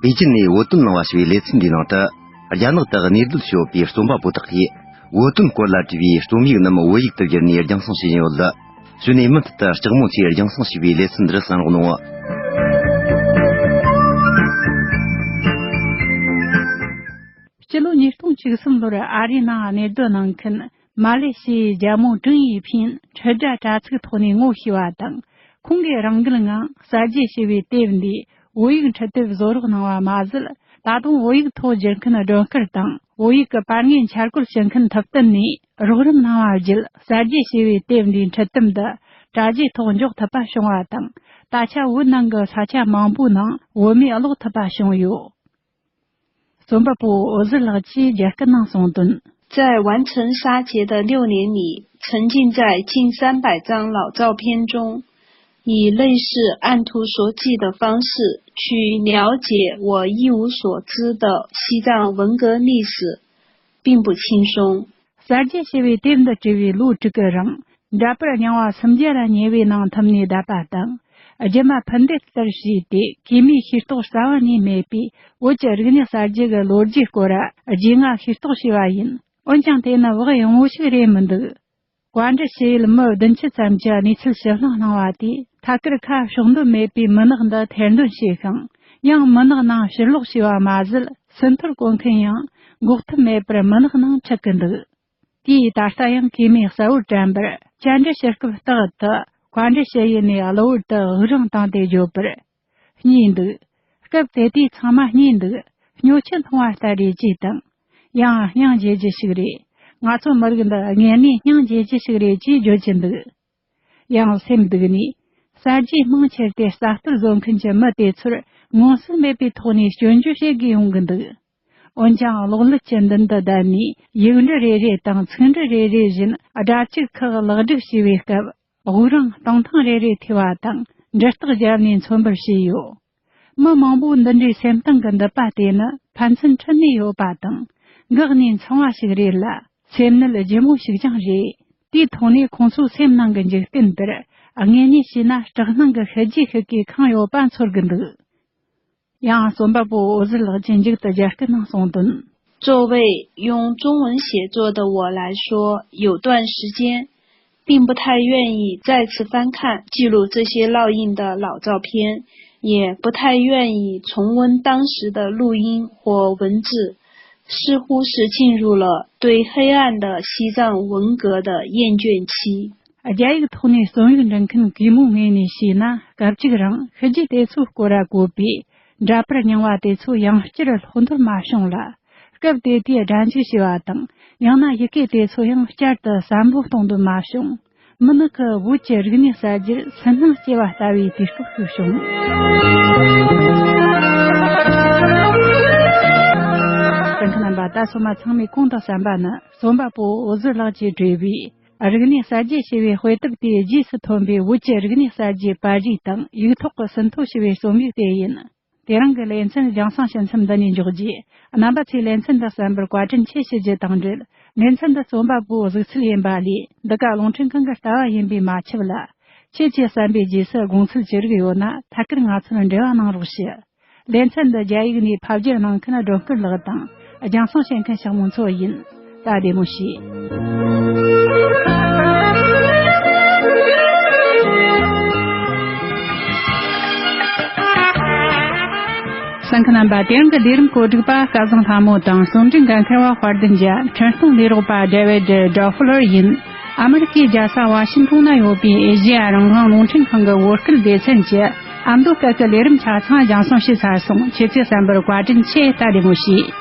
པེ་ཅིན་ནས་བོད་དོན་གླེང་བ་ཞེས་པའི་ལེ་ཚན་འདིའི་ནང་དུ། རྒྱ་ནག་ཏུ་གནས་སྡོད་ཞུ་བའི་རྩོམ་པ་པོ་དག་གིས། བོད་དོན་སྐོར་ལ་བྲིས་པའི་རྩོམ་ཡིག་རྣམས་བོད་ཡིག་ཏུ་བསྒྱུར་ནས་རྒྱང་སྲིང་བྱས་ཡོད་ལ། གཞི་ནས་མུ་མཐུད་དུ་ལྕགས་མོ་ཆེས་རྒྱང་སྲིང་ཞུས་པའི་ལེ་ཚན་འདིར་གསན་རོགས་གནང་། སྤྱི་ལོ་ཉིས་སྟོང་བཅུ་གསུམ་ལོར་ཨ་རིའི་ནང་གནས་སྡོད་གནང་མཁན་མ་ལེ་ཤི་ཡའི་རྒྱལ་མོ་ཀྲུང་ཡིས་ཕིན་ཁྲི་སྒྲ་དྲ་ཚིགས་ཐོག་ནས་ངོ་ཤེས་པ་དང་། ཁོང་གིས་རང་འགུལ་ངང་གསར་བརྗེ་ཞེས་པའི་དེབ་འདིའི་བོད་ཡིག་འཕྲུལ་དེབ་བཟོ་རོགས་གནང་བ་མ་ཟད། ད་དུང་བོད་ཡིག་ཐོག་བསྒྱུར་མཁན་སྒྲོན་དཀར་དང་ བོད་ཡིག་གི་པར་ངན་འཆར་འགོད་བྱེད་མཁན་ཐུབ་བསྟན་ནས་རོགས་རམ་གནང་བ་བརྒྱུད། གསར་བརྗེ་ཞེས་པའི་དེབ་འདིའི་འཕྲུལ་དེབ་འདི་དྲ་རྒྱའི་ཐོག་འཇོག་ཐུབ་པ་བྱུང་བ་དང་། ད་ཆ་བོད་ནང་གི་ས་ཆ་མང་པོའི་ནང་བོད་མིས་ཀློག་ཐུབ་པ་བྱུང་ཡོད། རྩོམ་པ་པོ་འོད་ཟེར་ལགས་ཀྱིས་རྒྱ་སྐད་ནང་གསུངས་དོན། 在完成杀结的六年里，沉浸在近三百张老照片中，以类似按图索骥的方式去了解我一无所知的西藏文革历史，并不轻松。 གསར་བརྗེ་ཞེས་པའི་དེབ་འདི་བྲིས་པའི་ལོ་དྲུག་གི་རིང་། འདྲ་པར་རྙིང་བ་སུམ་བརྒྱ་ལ་ཉེ་བའི་ནང་འཐིམ་ནས་བསྡད་པ་དང་། རྒྱུ་མ་ཕུ་འདེད་ལྟར་བྱས་ཏེ། གུས་མོས་ཤེས་རྟོགས་རྩ་བ་ནས་མེད་པའི་བོད་ཀྱི་རིག་གནས་གསར་བརྗེ་གི་ལོ་རྒྱུས་སྐོར་རྗེས་ང་ཤེས་རྟོགས་བྱས་པ་ཡིན། འོན་ཀྱང་དེ་ནི་བག་ཡངས་པོ་ཞིག་རེད་མི་འདུག། བཀའ་འདྲི་ཞུ་ཡུལ་མི་བདུན་ཅུ་ཙམ་གྱི་གནས་ཚུལ་ཞིབ་ལྷག་གནང་བ་དེས། ཐད་ཀར་ཁ་ཕྱོགས་འདོན་མེད་པའི་མུན་ནག་འདི་ཐེར་འདོན་བྱས་ཤིང་། ཡང་མུན་ནག་ནང་ཕྱིར་ལོག་བྱས་པ་མ་ཟད། སེམས་ཐོར་གོ་མཁན་ཡང་འགོག་ཐབས་མེད་པར་མུན་ནག་ནང་འཁྲིད་ཀྱི་འདུག། དེས་ད་ལྟ་ཡང་གུས་མོས་གསལ་བོར་དྲན་པར། བཅར་འདྲི་བྱེད་སྐབས་རྟག་ཏུ་བཀའ་འདྲི་ཞུ་ཡུལ་ནས་གློ་བུར་དུ་དབུགས་རིང་བཏང་སྟེ་བརྗོད་པར། རྙེད་འདུག། སྐབས་དེ་དུས་ཚང་མ་རྙེད་འདུག། སྨྱོ་ཆུ་འཐུང་བ་ལྟར་རེད་ཅེས་དང་། ཡང་སྙིང་རྗེ་རྒྱུ་ཞིག་རེད། ང་ཚོ་མི་རིགས་འདི་དངོས་གནས་སྙིང་རྗེ་རྒྱུ་ཞིག་རེད་ཅེས་བརྗོད་ཀྱི་འདུག། ཡང་སེམས་སྡུག་ནས། གསར་བརྗེའི་མིང་ཁྱེར་ཏེ་རྩ་གཏོར་བཟོ་མཁན་གྱི་མི་དེ་ཚོར་མངོན་གསལ་མེད་པའི་ཐོག་ནས་སྐྱོན་བརྗོད་བྱེད་དགོས་ཡོང་གི་འདུག། འོན་ཀྱང་གློག་ཀླད་ཀྱི་མདུན་དུ་བསྡད་ནས་ཡིག་འབྲུ་རེ་རེ་དང་ཚིག་འབྲུ་རེ་རེ་བཞིན་སྒྲ་གཅིག་ཁག་ལེགས་སྒྲིག་བྱས་པའི་སྐབས། དབུགས་རིང་གཏོང་ཐེངས་རེ་རེ་ཐེ་བ་དང་འབྲུ་རྟགས་བརྒྱབ་ནས་མཚོན་པར་བྱས་ཡོད། མི་མང་པོ་འདི་འདྲའི་སེམས་གཏིང་གི་འདུན་པ་དེ་ནི་ཕན་ཚུན་འཁྲུལ་ནས་ཡོད་པ་དང་། འགག་ནས་འཚང་བ་ཞིག་རེད་ལ། སེམས་ནད་ལྗིད་མོ་ཞིག་ཀྱང་རེད། དེའི་ཐོག་ནས་ཁོང་ཚོའི་སེམས་ནང་གི་འཇིག་རྟེན་འདིར། དངོས་གནས་བྱས་ན་སྐྲག་སྣང་གི་ཤུལ་རྗེས་ཤིག་གིས་ཁེངས་ཡོད་པ་ཚོར་གི་འདུག། ཡང་རྩོམ་པ་པོ་འོད་ཟེར་ལགས་ཀྱིས་མཇུག་ཏུ་རྒྱ་སྐད་ནང་གསུངས་དོན། 作为用中文写作的我来说，有段时间并不太愿意再次翻看记录这些烙印的老照片，也不太愿意重温当时的录音或文字，似乎是进入了对黑暗的西藏文革的厌倦期。 རྒྱ་ཡིག་ཐོག་ནས་རྩོམ་ཡིག་འབྲི་མཁན་གུས་མོའི་ངོས་ནས་བཤད་ན། སྐབས་གཅིག་རིང་ཤུལ་རྗེས་དེ་ཚོའི་སྐོར་ར་གོ་བའི་འདྲ་པར་རྙིང་བ་དེ་ཚོ་ཡང་བསྐྱར་ལྷོག་འདོན་མ་བྱུང་ལ། སྐབས་དེ་དུས་སྒྲ་འཇུག་བྱས་པ་དང་། ཡང་ན་ཡི་གེ་དེ་ཚོ་ཡང་བསྐྱར་དུ་གསལ་པོ་གཏོང་འདོན་མ་བྱུང་། མུན་ནག་གི་བོད་ཀྱི་རིག་གནས་གསར་བརྗེར་སུན་སྣང་སྐྱེ་བ་ལྟ་བུའི་དུས་སྐབས་ཤིག་བྱུང་། གསན་མཁན་རྣམ་པ། ད་སོ་མ་ཚང་མས་གོང་དུ་གསན་པ་ནི་རྩོམ་པ་པོ་འོད་ཟེར་ལགས་ཀྱིས་བྲིས་པའི། རིག་གནས་གསར་བརྗེ་ཞེས་པའི་དཔེ་དེབ་དེའི་རྗེས་སུ་ཐོན་པའི་བོད་ཀྱི་རིག་གནས་གསར་བརྗེའི་པར་རིས་དང་ཡིག་ཐོག་གི་ཟིན་ཐོ་ཞེས་པའི་རྩོམ་ཡིག་དེ་ཡིན། དེ་རིང་གི་ལེ་ཚན་རྒྱང་སྲིང་ཞུ་མཚམས་འདི་ནས་འཇོག་རྗེས། རྣམ་པ་ཚོས་ལེ་ཚན་འདི་གསན་པར་བཀའ་དྲིན་ཆེ་ཞུ་རྒྱུ་དང་འབྲེལ། ལེ་ཚན་འདི་རྩོམ་པ་པོའི་གཟིགས་ཚུལ་ཡིན་པ་ལས་འདི་ག་རླུང་འཕྲིན་ཁང་གི་ལྟ་བ་ཡིན་པས་མ་ཁྱབ་ལ། ཁྱེད་ཀྱིས་གསན་པའི་རྗེས་སུ་དགོངས་ཚུལ་ཅི་རིགས་ཡོད་ན་ཐད་ཀར་ང་ཚོར་འབྲེལ་བ་གནང་རོགས་ཞུ། ལེ་ཚན་འདི་རྒྱ་ཡིག་ནས་ཕབ་སྒྱུར་གནང་མཁན་སྒྲོལ་དཀར་ལགས་དང་། རྒྱང་སྲིང་བྱེད་མཁན་ཞག་མོ་མཚོ་ཡིན། ད་བདེ་མོ་བྱོས། གསན་མཁན་རྣམ་པ། དེ་རིང་གི་ལས་རིམ་གོ་སྒྲིག་པ་སྐལ་བཟང་ལྷ་མོ་དང་། གསུང་འབྲིང་འགན་འཁུར་བ་དཔལ་ལྡན་རྒྱལ། འཕྲིན་གཏོང་ལས་རོགས་པ་ཌེ་ཝིཌ་ཌོ་ཕུ་ལར་ཡིན། ཨ་མི་རི་ཀའི་རྒྱལ་ས་ཝ་ཤིང་ཏོན་ན་ཡོད་པའི་ཨེ་ཤེ་ཡ་རང་དབང་རླུང་འཕྲིན་ཁང་གི་བོད་སྐད་སྡེ་ཚན་གྱི་ཨ་མདོ་སྐད་ཀྱི་ལས་རིམ་ཆ་ཚང་རྒྱང་སྲིང་ཞུས་ཚར་སོང་། ཁྱེད་ཚོས་གསན་པར་བཀའ་དྲིན་ཆེ། ད་བདེ་མོ་བྱོས།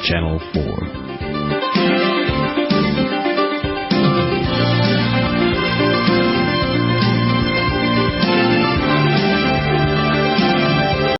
Channel four.